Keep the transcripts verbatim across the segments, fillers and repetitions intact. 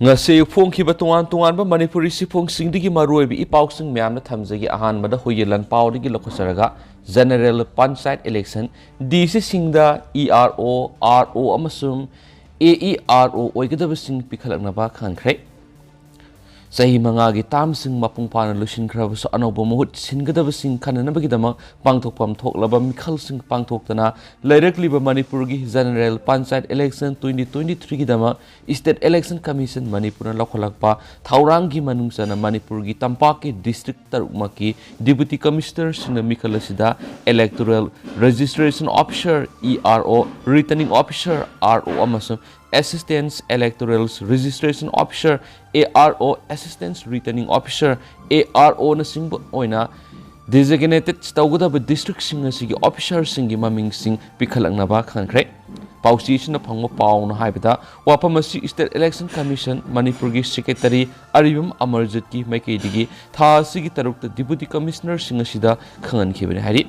ꯉꯁꯤ ꯐꯣꯡꯈꯤꯕ ꯇꯣꯉꯥꯟ ꯇꯣꯉꯥꯟꯕ ꯃꯅꯤꯄꯨꯔꯤ ꯁꯤꯐꯣꯡꯁꯤꯡꯗꯒꯤ ꯃꯔꯨꯑꯣꯏꯕ ꯏ ꯄꯥꯎꯁꯤꯡ ꯃꯌꯥꯝꯅ ꯊꯝꯖꯒꯦ꯫ ꯑꯍꯥꯟꯕꯗ ꯍꯨꯏꯌꯦ ꯂꯟꯄꯥꯎꯗꯒꯤ ꯂꯧꯈꯠꯆꯔꯒ, ꯖꯦꯅꯔꯦꯜ ꯄꯟꯆꯥꯌꯠ ꯏꯂꯦꯛꯁꯟ, ꯗꯤ ꯁꯤꯁꯤꯡꯗ E R O, R O ꯑꯃꯁꯨꯡ ꯑꯦ ꯏ ꯑꯥꯔ ꯑꯣ ꯑꯣꯏꯒꯗꯕꯁꯤꯡ ꯄꯤꯈꯠꯂꯛꯅꯕ ꯈꯪꯍꯟꯈ꯭ꯔꯦ꯫ ꯆꯍꯤ ꯃꯉꯥꯒꯤ ꯇꯥꯝꯁꯤꯡ ꯃꯄꯨꯡ ꯐꯥꯅ ꯂꯣꯏꯁꯤꯟꯈ꯭ꯔꯕꯁꯨ, ꯑꯅꯧꯕ ꯃꯍꯨꯠ ꯁꯤꯟꯒꯗꯕꯁꯤꯡ ꯈꯟꯅꯅꯕꯒꯤꯗꯃꯛ ꯄꯥꯡꯊꯣꯛꯐꯝ ꯊꯣꯛꯂꯕ ꯃꯤꯈꯜꯁꯤꯡ ꯄꯥꯡꯊꯣꯛꯇꯅ ꯂꯩꯔꯛꯂꯤꯕ ꯃꯅꯤꯄꯨꯔꯒꯤ ꯖꯦꯅꯔꯦꯜ ꯄꯟꯆꯥꯌꯠ ꯏꯂꯦꯛꯁꯟ ꯇ꯭ꯋꯦꯟꯇꯤ ꯇ꯭ꯋꯦꯟꯇꯤ ꯊ꯭ꯔꯤꯒꯤꯗꯃꯛ ꯏꯁꯇꯦꯠ ꯏꯂꯦꯛꯁꯟ ꯀꯃꯤꯁꯟ ꯃꯅꯤꯄꯨꯔꯅ ꯂꯧꯈꯠꯂꯛꯄ ꯊꯧꯔꯥꯡꯒꯤ ꯃꯅꯨꯡ ꯆꯟꯅ ꯃꯅꯤꯄꯨꯔꯒꯤ ꯇꯝꯄꯥꯛꯀꯤ ꯗꯤꯁꯇ꯭ꯔꯤꯛ ꯇꯔꯨꯛꯃꯛꯀꯤ ꯗꯤꯄꯨꯇꯤ ꯀꯃꯤꯁꯅꯔꯁꯤꯡꯅ ꯃꯤꯈꯜ ꯑꯁꯤꯗ electoral registration officer, E R O, returning officer, R O, ꯑꯃꯁꯨꯡ assistant electoral registration officer, A R O, assistant returning officer, A R ꯑꯣꯅꯆꯤꯡꯕ ꯑꯣꯏꯅ ꯗꯤꯖꯤꯒꯅꯦꯇꯦꯗ ꯇꯧꯒꯗꯕ ꯗꯤꯁꯇ꯭ꯔꯤꯛꯁꯤꯡ ꯑꯁꯤꯒꯤ ꯑꯣꯐꯤꯁꯔꯁꯤꯡꯒꯤ ꯃꯃꯤꯡꯁꯤꯡ ꯄꯤꯈꯠꯂꯛꯅꯕ ꯈꯪꯈ꯭ꯔꯦ꯫ ꯄꯥꯎꯆꯦꯁꯤꯅ ꯐꯪꯕ ꯄꯥꯎꯅ ꯍꯥꯏꯕꯗ, ꯋꯥꯐꯝ ꯑꯁꯤ ꯏꯁꯇꯦꯠ ꯏꯂꯦꯛꯁꯟ ꯀꯃꯤꯁꯟ ꯃꯅꯤꯄꯨꯔꯒꯤ ꯁꯦꯀ꯭ꯔꯦꯇꯔꯤ ꯑꯔꯤꯕꯝ ꯑꯃꯔꯖꯤꯠꯀꯤ ꯃꯥꯏꯀꯩꯗꯒꯤ ꯊꯥ ꯑꯁꯤꯒꯤ ꯇꯔꯨꯛꯇ ꯗꯤꯄꯨꯇꯤ ꯀꯃꯤꯁꯅꯔꯁꯤꯡ ꯑꯁꯤꯗ ꯈꯪꯍꯟꯈꯤꯕꯅꯤ ꯍꯥꯏꯔꯤ꯫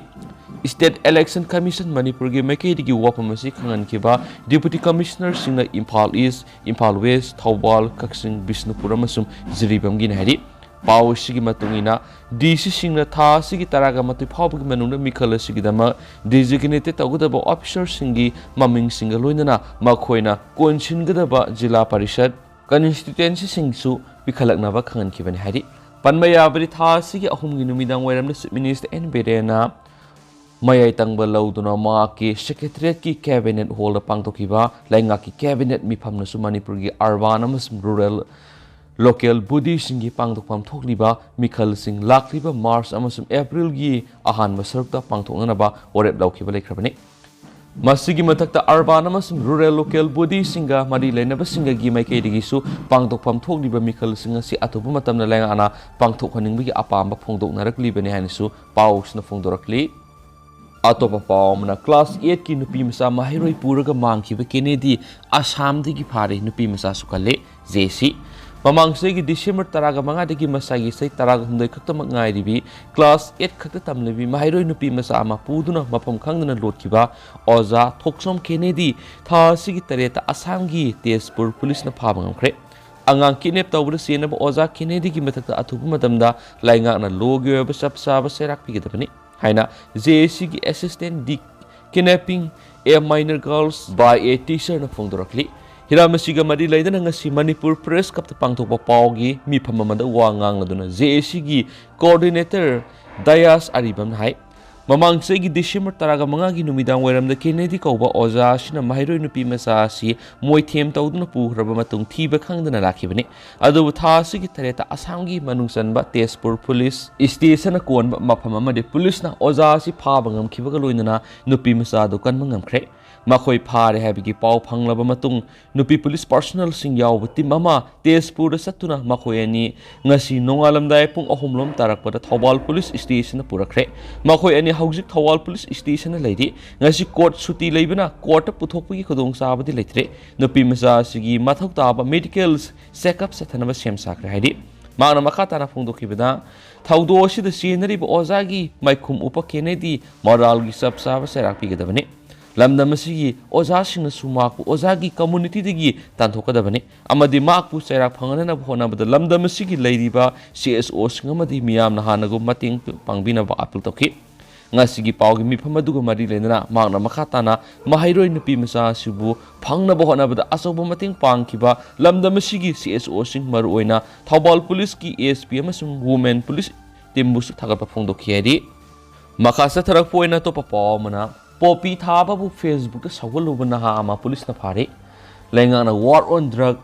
ꯏꯁꯇꯦꯠ ꯏꯂꯦꯛꯁꯟ ꯀꯃꯤꯁꯟ ꯃꯅꯤꯄꯨꯔꯒꯤ ꯃꯥꯏꯀꯩꯗꯒꯤ ꯋꯥꯐꯝ ꯑꯁꯤ ꯈꯪꯍꯟꯈꯤꯕ ꯗꯤꯄꯨꯇꯤ ꯀꯃꯤꯁꯅꯔꯁꯤꯡꯅ ꯏꯝꯐꯥꯜ ꯏꯁ, ꯏꯝꯐꯥꯜ ꯋꯦꯁ, ꯊꯧꯕꯥꯜ, ꯀꯛꯆꯤꯡ, ꯕꯤꯁꯅꯨꯄꯨꯔ ꯑꯃꯁꯨꯡ ꯖꯤꯔꯤꯕꯥꯝꯒꯤꯅꯤ ꯍꯥꯏꯔꯤ꯫ ꯄꯥꯎ ꯑꯁꯤꯒꯤ ꯃꯇꯨꯡ ꯏꯟꯅ, ꯗꯤ ꯁꯤꯁꯤꯡꯅ ꯊꯥ ꯑꯁꯤꯒꯤ ꯇꯔꯥꯒ ꯃꯥꯊꯣꯏ ꯐꯥꯎꯕꯒꯤ ꯃꯅꯨꯡꯗ ꯃꯤꯈꯜ ꯑꯁꯤꯒꯤꯗꯃꯛ ꯗꯤꯖꯤꯒꯅꯦꯇꯦꯗ ꯇꯧꯒꯗꯕ ꯑꯣꯐꯤꯁꯔꯁꯤꯡꯒꯤ ꯃꯃꯤꯡꯁꯤꯡꯒ ꯂꯣꯏꯅꯅ ꯃꯈꯣꯏꯅ ꯀꯣꯟꯁꯤꯟꯒꯗꯕ ꯖꯤꯂꯥ ꯄꯔꯤꯁꯠ, ꯀꯟꯁꯇꯤꯇ꯭ꯋꯦꯟꯁꯤꯁꯤꯡꯁꯨ ꯄꯤꯈꯠꯂꯛꯅꯕ ꯈꯪꯍꯟꯈꯤꯕꯅꯤ ꯍꯥꯏꯔꯤ꯫ ꯄꯟꯕ ꯌꯥꯕꯗꯤ, ꯊꯥ ꯑꯁꯤꯒꯤ ꯑꯍꯨꯝꯒꯤ ꯅꯨꯃꯤꯗꯥꯡ ꯋꯥꯏꯔꯝꯗ ꯆꯤꯐ ꯃꯤꯅꯤꯁꯇꯔ ꯑꯦꯟ ꯕꯤꯔꯦꯟꯅ ꯃꯌꯥꯏ ꯇꯪꯕ ꯂꯧꯗꯨꯅ ꯃꯍꯥꯛꯀꯤ ꯁꯦꯀ꯭ꯔꯦꯇꯔꯤꯌꯦꯠꯀꯤ ꯀꯦꯕꯤꯅꯦꯠ ꯍꯣꯜꯗ ꯄꯥꯡꯊꯣꯛꯈꯤꯕ ꯂꯩꯉꯥꯛꯀꯤ ꯀꯦꯕꯤꯅꯦꯠ ꯃꯤꯐꯝꯅꯁꯨ ꯃꯅꯤꯄꯨꯔꯒꯤ ꯑꯔꯕꯥꯟ ꯑꯃꯁꯨꯡ ꯔꯨꯔꯦꯜ ꯂꯣꯀꯦꯜ ꯕꯣꯗꯤꯁꯤꯡꯒꯤ ꯄꯥꯡꯊꯣꯛꯐꯝ ꯊꯣꯛꯂꯤꯕ ꯃꯤꯈꯜꯁꯤꯡ ꯂꯥꯛꯂꯤꯕ ꯃꯥꯔꯆ ꯑꯃꯁꯨꯡ ꯑꯦꯄ꯭ꯔꯤꯜꯒꯤ ꯑꯍꯥꯟꯕ ꯁꯔꯨꯛꯇ ꯄꯥꯡꯊꯣꯛꯅꯅꯕ ꯋꯥꯔꯦꯞ ꯂꯧꯈꯤꯕ ꯂꯩꯈ꯭ꯔꯕꯅꯤ꯫ ꯃꯁꯤꯒꯤ ꯃꯊꯛꯇ, ꯑꯔꯕꯥꯟ ꯑꯃꯁꯨꯡ ꯔꯨꯔꯦꯜ ꯂꯣꯀꯦꯜ ꯕꯣꯗꯤꯁꯤꯡꯒ ꯃꯔꯤ ꯂꯩꯅꯕꯁꯤꯡꯒꯒꯤ ꯃꯥꯏꯀꯩꯗꯒꯤꯁꯨ ꯄꯥꯡꯊꯣꯛꯐꯝ ꯊꯣꯛꯂꯤꯕ ꯃꯤꯈꯜꯁꯤꯡ ꯑꯁꯤ ꯑꯊꯨꯕ ꯃꯇꯝꯗ ꯂꯩꯉꯥꯛꯅ ꯄꯥꯡꯊꯣꯛꯍꯟꯅꯤꯡꯕꯒꯤ ꯑꯄꯥꯝꯕ ꯐꯣꯡꯗꯣꯛꯅꯔꯛꯂꯤꯕꯅꯤ ꯍꯥꯏꯅꯁꯨ ꯄꯥꯎꯁꯤꯅ ꯐꯣꯡꯗꯣꯔꯛꯂꯤ꯫ ꯑꯇꯣꯞꯄ ꯄꯥꯎ ꯑꯃꯅ, ꯀ꯭ꯂꯥꯁ ꯑꯦꯠꯀꯤ ꯅꯨꯄꯤ ꯃꯆꯥ ꯃꯍꯩꯔꯣꯏ ꯄꯨꯔꯒ ꯃꯥꯡꯈꯤꯕ ꯀꯦꯅꯦꯗꯤ ꯑꯁꯥꯝꯗꯒꯤ ꯐꯥꯔꯦ꯫ ꯅꯨꯄꯤ ꯃꯆꯥꯁꯨ ꯀꯜꯂꯦ꯫ ꯖꯦ ꯁꯤ꯫ ꯃꯃꯥꯡ ꯆꯍꯤꯒꯤ ꯗꯤꯁꯦꯝꯕꯔ ꯇꯔꯥꯒ ꯃꯉꯥꯗꯒꯤ ꯃꯁꯥꯒꯤ ꯆꯍꯤ ꯇꯔꯥꯒ ꯍꯨꯝꯗꯣꯏ ꯈꯛꯇꯃꯛ ꯉꯥꯏꯔꯤꯕꯤ ꯀ꯭ꯂꯥꯁ ꯑꯦꯠ ꯈꯛꯇ ꯇꯝꯂꯤꯕꯤ ꯃꯍꯩꯔꯣꯏ ꯅꯨꯄꯤ ꯃꯆꯥ ꯑꯃ ꯄꯨꯗꯨꯅ ꯃꯐꯝ ꯈꯪꯗꯅ ꯂꯣꯠꯈꯤꯕ ꯑꯣꯖꯥ ꯊꯣꯛꯆꯣꯝ ꯀꯦꯅꯦꯗꯤ ꯊꯥ ꯑꯁꯤꯒꯤ ꯇꯔꯦꯠꯇ ꯑꯁꯥꯝꯒꯤ ꯇꯦꯖꯄꯨꯔ ꯄꯨꯂꯤꯁꯅ ꯐꯥꯕ ꯉꯝꯈ꯭ꯔꯦ꯫ ꯑꯉꯥꯡ ꯀꯤꯗꯅꯦꯞ ꯇꯧꯕꯗ ꯆꯦꯟꯅꯕ ꯑꯣꯖꯥ ꯀꯦꯅꯦꯗꯤꯒꯤ ꯃꯊꯛꯇ ꯑꯊꯨꯕ ꯃꯇꯝꯗ ꯂꯩꯉꯥꯛꯅ ꯂꯣꯒꯤ ꯑꯣꯏꯕ ꯆꯞ ꯆꯥꯕ ꯆꯩꯔꯥꯛ ꯄꯤꯒꯗꯕꯅꯤ ꯍꯥꯏꯅ ꯖꯦ ꯑꯦ ꯁꯤꯒꯤ ꯑꯦꯁꯤꯁꯇꯦꯟ ꯗꯤ ꯀꯤꯗꯅꯦꯄꯤꯡ ꯑꯦ ꯃꯥꯏꯅꯔ ꯒꯔꯜꯁ ꯕꯥꯏ ꯑꯦ ꯇꯤꯆꯔꯅ ꯐꯣꯡꯗꯣꯔꯛꯂꯤ꯫ ꯍꯤꯔꯝ ꯑꯁꯤꯒ ꯃꯔꯤ ꯂꯩꯅꯅ ꯉꯁꯤ ꯃꯅꯤꯄꯨꯔ ꯄ꯭ꯔꯦꯁ ꯀ꯭ꯂꯕꯇ ꯄꯥꯡꯊꯣꯛꯄ ꯄꯥꯎꯒꯤ ꯃꯤꯐꯝ ꯑꯃꯗ ꯋꯥ ꯉꯥꯡꯂꯗꯨꯅ ꯖꯦ ꯑꯦ ꯁꯤꯒꯤ ꯀꯣꯑꯣꯔꯗꯤꯅꯦꯇꯔ ꯗꯌꯥꯁ ꯑꯔꯤꯕꯝꯅ ꯍꯥꯏ, ꯃꯃꯥꯡ ꯆꯍꯤꯒꯤ ꯗꯤꯁꯦꯝꯕꯔ ꯇꯔꯥꯒ ꯃꯉꯥꯒꯤ ꯅꯨꯃꯤꯗꯥꯡ ꯋꯥꯏꯔꯝꯗ ꯀꯦꯅꯦꯗꯤ ꯀꯧꯕ ꯑꯣꯖꯥ ꯑꯁꯤꯅ ꯃꯍꯩꯔꯣꯏ ꯅꯨꯄꯤ ꯃꯆꯥ ꯑꯁꯤ ꯃꯣꯏꯊꯦꯝ ꯇꯧꯗꯨꯅ ꯄꯨꯈ꯭ꯔꯕ ꯃꯇꯨꯡ ꯊꯤꯕ ꯈꯪꯗꯅ ꯂꯥꯛꯈꯤꯕꯅꯤ꯫ ꯑꯗꯨꯕꯨ ꯊꯥ ꯑꯁꯤꯒꯤ ꯇꯔꯦꯠꯇ ꯑꯁꯥꯝꯒꯤ ꯃꯅꯨꯡ ꯆꯟꯕ ꯇꯦꯖꯄꯨꯔ ꯄꯨꯂꯤꯁ ꯏꯁꯇꯦꯁꯟꯅ ꯀꯣꯟꯕ ꯃꯐꯝ ꯑꯃꯗꯤ ꯄꯨꯂꯤꯁꯅ ꯑꯣꯖꯥ ꯑꯁꯤ ꯐꯥꯕ ꯉꯝꯈꯤꯕꯒ ꯂꯣꯏꯅꯅ ꯅꯨꯄꯤ ꯃꯆꯥ ꯑꯗꯨ ꯀꯟꯕ ꯉꯝꯈ꯭ꯔꯦ꯫ ꯃꯈꯣꯏ ꯐꯥꯔꯦ ꯍꯥꯏꯕꯒꯤ ꯄꯥꯎ ꯐꯪꯂꯕ ꯃꯇꯨꯡ ꯅꯨꯄꯤ ꯄꯨꯂꯤꯁ ꯄꯥꯔꯁꯣꯅꯦꯜꯁꯤꯡ ꯌꯥꯎꯕ ꯇꯤꯝ ꯑꯃ ꯇꯦꯖꯄꯨꯔꯗ ꯆꯠꯇꯨꯅ ꯃꯈꯣꯏ ꯑꯅꯤ ꯉꯁꯤ ꯅꯣꯡꯉꯥꯜꯂꯝꯗꯥꯏ ꯄꯨꯡ ꯑꯍꯨꯝ ꯂꯣꯝ ꯇꯥꯔꯛꯄꯗ ꯊꯧꯕꯥꯜ ꯄꯨꯂꯤꯁ ꯏꯁꯇꯦꯁꯟꯗ ꯄꯨꯔꯛꯈ꯭ꯔꯦ꯫ ꯃꯈꯣꯏ ꯑꯅꯤ ꯍꯧꯖꯤꯛ ꯊꯧꯕꯥꯜ ꯄꯨꯂꯤꯁ ꯏꯁꯇꯦꯁꯟꯗ ꯂꯩꯔꯤ꯫ ꯉꯁꯤ ꯀꯣꯔꯠ ꯁꯨꯇꯤ ꯂꯩꯕꯅ ꯀꯣꯔꯠꯇ ꯄꯨꯊꯣꯛꯄꯒꯤ ꯈꯨꯗꯣꯡꯆꯥꯕꯗꯤ ꯂꯩꯇ꯭ꯔꯦ꯫ ꯅꯨꯄꯤ ꯃꯆꯥ ꯑꯁꯤꯒꯤ ꯃꯊꯧ ꯇꯥꯕ ꯃꯦꯗꯤꯀꯦꯜ ꯆꯦꯛꯑꯞ ꯆꯠꯊꯅꯕ ꯁꯦꯝ ꯁꯥꯈ꯭ꯔꯦ ꯍꯥꯏꯔꯤ꯫ ꯃꯍꯥꯛꯅ ꯃꯈꯥ ꯇꯥꯅ ꯐꯣꯡꯗꯣꯛꯈꯤꯕꯗ, ꯊꯧꯗꯣꯛ ꯑꯁꯤꯗ ꯆꯦꯟꯅꯔꯤꯕ ꯑꯣꯖꯥꯒꯤ ꯃꯥꯏꯈꯨꯝ ꯎꯞꯄ ꯀꯦꯅꯦꯗꯤ ꯃꯣꯔꯥꯜꯒꯤ ꯆꯞ ꯆꯥꯕ ꯆꯩꯔꯥꯛ ꯄꯤꯒꯗꯕꯅꯤ꯫ ꯂꯝꯗꯝ ꯑꯁꯤꯒꯤ ꯑꯣꯖꯥꯁꯤꯡꯅꯁꯨ ꯃꯍꯥꯛꯄꯨ ꯑꯣꯖꯥꯒꯤ ꯀꯝꯃꯨꯅꯤꯇꯤꯗꯒꯤ ꯇꯥꯟꯊꯣꯛꯀꯗꯕꯅꯤ ꯑꯃꯗꯤ ꯃꯍꯥꯛꯄꯨ ꯆꯩꯔꯥꯛ ꯐꯪꯍꯟꯅꯕ ꯍꯣꯠꯅꯕꯗ ꯂꯝꯗꯝ ꯑꯁꯤꯒꯤ ꯂꯩꯔꯤꯕ ꯁꯤ ꯑꯦꯁ ꯑꯣꯁꯤꯡ ꯑꯃꯗꯤ ꯃꯤꯌꯥꯝꯅ ꯍꯥꯟꯅꯒꯨꯝ ꯃꯇꯦꯡ ꯄꯥꯡꯕꯤꯅꯕ ꯑꯥꯄꯤꯜ ꯇꯧꯈꯤ꯫ ꯉꯁꯤꯒꯤ ꯄꯥꯎꯒꯤ ꯃꯤꯐꯝ ꯑꯗꯨꯒ ꯃꯔꯤ ꯂꯩꯅꯅ ꯃꯍꯥꯛꯅ ꯃꯈꯥ ꯇꯥꯅ ꯃꯍꯩꯔꯣꯏ ꯅꯨꯄꯤ ꯃꯆꯥ ꯑꯁꯤꯕꯨ ꯐꯪꯅꯕ ꯍꯣꯠꯅꯕꯗ ꯑꯆꯧꯕ ꯃꯇꯦꯡ ꯄꯥꯡꯈꯤꯕ ꯂꯝꯗꯝ ꯑꯁꯤꯒꯤ ꯁꯤ ꯑꯦꯁ ꯑꯣꯁꯤꯡ, ꯃꯔꯨꯑꯣꯏꯅ ꯊꯧꯕꯥꯜ ꯄꯨꯂꯤꯁꯀꯤ ꯑꯦ ꯑꯦꯁ ꯄꯤ ꯑꯃꯁꯨꯡ ꯋꯨꯃꯦꯟ ꯄꯨꯂꯤꯁ ꯇꯤꯝꯕꯨꯁꯨ ꯊꯥꯒꯠꯄ ꯐꯣꯡꯗꯣꯛꯈꯤ ꯍꯥꯏꯔꯤ꯫ ꯃꯈꯥ ꯆꯠꯊꯔꯛꯄ ꯑꯣꯏꯅ ꯑꯇꯣꯞꯄ ꯄꯥꯎ ꯑꯃꯅ, ꯄꯣꯄꯤ ꯊꯥꯕꯕꯨ ꯐꯦꯁꯕꯨꯛꯇ ꯁꯧꯒꯠꯂꯨꯕ ꯅꯍꯥ ꯑꯃ ꯄꯨꯂꯤꯁꯅ ꯐꯥꯔꯦ꯫ ꯂꯩꯉꯥꯛꯅ War on Drug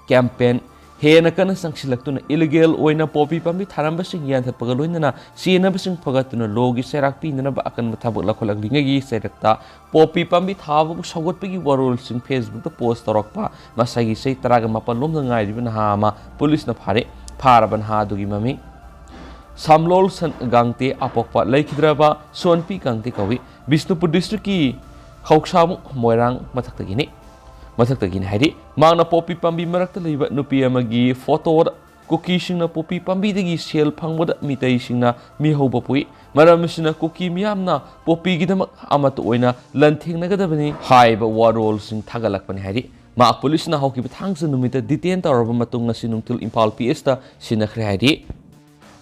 campaign ꯍꯦꯟꯅ ꯀꯟꯅ ꯆꯪꯁꯤꯜꯂꯛꯇꯨꯅ ꯏꯂꯤꯒꯦꯜ ꯑꯣꯏꯅ ꯄꯣꯄꯤ ꯄꯥꯝꯕꯤ ꯊꯥꯔꯝꯕꯁꯤꯡ ꯌꯥꯟꯊꯠꯄꯒ ꯂꯣꯏꯅꯅ ꯆꯦꯟꯅꯕꯁꯤꯡ ꯐꯒꯠꯇꯨꯅ ꯂꯣꯒꯤ ꯆꯩꯔꯥꯛ ꯄꯤꯅꯅꯕ ꯑꯀꯟꯕ ꯊꯕꯛ ꯂꯧꯈꯠꯂꯛꯂꯤꯉꯩꯒꯤ ꯆꯩꯔꯛꯇ ꯄꯣꯄꯤ ꯄꯥꯝꯕꯤ ꯊꯥꯕꯕꯨ ꯁꯧꯒꯠꯄꯒꯤ ꯋꯥꯔꯣꯜꯁꯤꯡ ꯐꯦꯁꯕꯨꯛꯇ ꯄꯣꯁ ꯇꯧꯔꯛꯄ ꯉꯁꯥꯏꯒꯤ ꯆꯍꯤ ꯇꯔꯥꯒ ꯃꯥꯄꯜ ꯂꯣꯝꯗ ꯉꯥꯏꯔꯤꯕ ꯅꯍꯥ ꯑꯃ ꯄꯨꯂꯤꯁꯅ ꯐꯥꯔꯦ꯫ ꯐꯥꯔꯕ ꯅꯍꯥ ꯑꯗꯨꯒꯤ ꯃꯃꯤꯡ ꯁꯝꯂꯣꯜ ꯁꯟ ꯒꯥꯡꯇꯦ, ꯑꯄꯣꯛꯄ ꯂꯩꯈꯤꯗ꯭ꯔꯕ ꯁꯣꯟꯄꯤ ꯒꯥꯡꯇꯦ ꯀꯧꯏ꯫ ꯕꯤꯁꯅꯨꯄꯨꯔ ꯗꯤꯁꯇ꯭ꯔꯤꯛꯀꯤ ꯈꯧꯁꯥꯕꯨꯡ ꯃꯣꯏꯔꯥꯡ ꯃꯊꯛꯇꯒꯤꯅꯤ꯫ ꯃꯊꯛꯇꯒꯤꯅꯤ ꯍꯥꯏꯗꯤ, ꯃꯍꯥꯛꯅ ꯄꯣꯄꯤ ꯄꯥꯝꯕꯤ ꯃꯔꯛꯇ ꯂꯩꯕ ꯅꯨꯄꯤ ꯑꯃꯒꯤ ꯐꯣꯇꯣꯗ ꯀꯨꯀꯤꯁꯤꯡꯅ ꯄꯣꯄꯤ ꯄꯥꯝꯕꯤꯗꯒꯤ ꯁꯦꯜ ꯐꯪꯕꯗ ꯃꯤꯇꯩꯁꯤꯡꯅ ꯃꯤꯍꯧꯕ ꯄꯨꯏ꯫ ꯃꯔꯝ ꯑꯁꯤꯅ ꯀꯨꯀꯤ ꯃꯤꯌꯥꯝꯅ ꯄꯣꯄꯤꯒꯤꯗꯃꯛ ꯑꯃꯠꯇ ꯑꯣꯏꯅ ꯂꯥꯟꯊꯦꯡꯅꯒꯗꯕꯅꯤ ꯍꯥꯏꯕ ꯋꯥꯔꯣꯜꯁꯤꯡ ꯊꯥꯒꯠꯂꯛꯄꯅꯤ ꯍꯥꯏꯔꯤ꯫ ꯃꯍꯥꯛ ꯄꯨꯂꯤꯁꯅ ꯍꯧꯈꯤꯕ ꯊꯥꯡꯖ ꯅꯨꯃꯤꯠꯇ detain ꯇꯧꯔꯕ ꯃꯇꯨꯡ ꯉꯁꯤ ꯅꯨꯡꯊꯤꯜ ꯏꯝꯐꯥꯜ P S ꯇ ꯁꯤꯟꯅꯈ꯭ꯔꯦ ꯍꯥꯏꯔꯤ꯫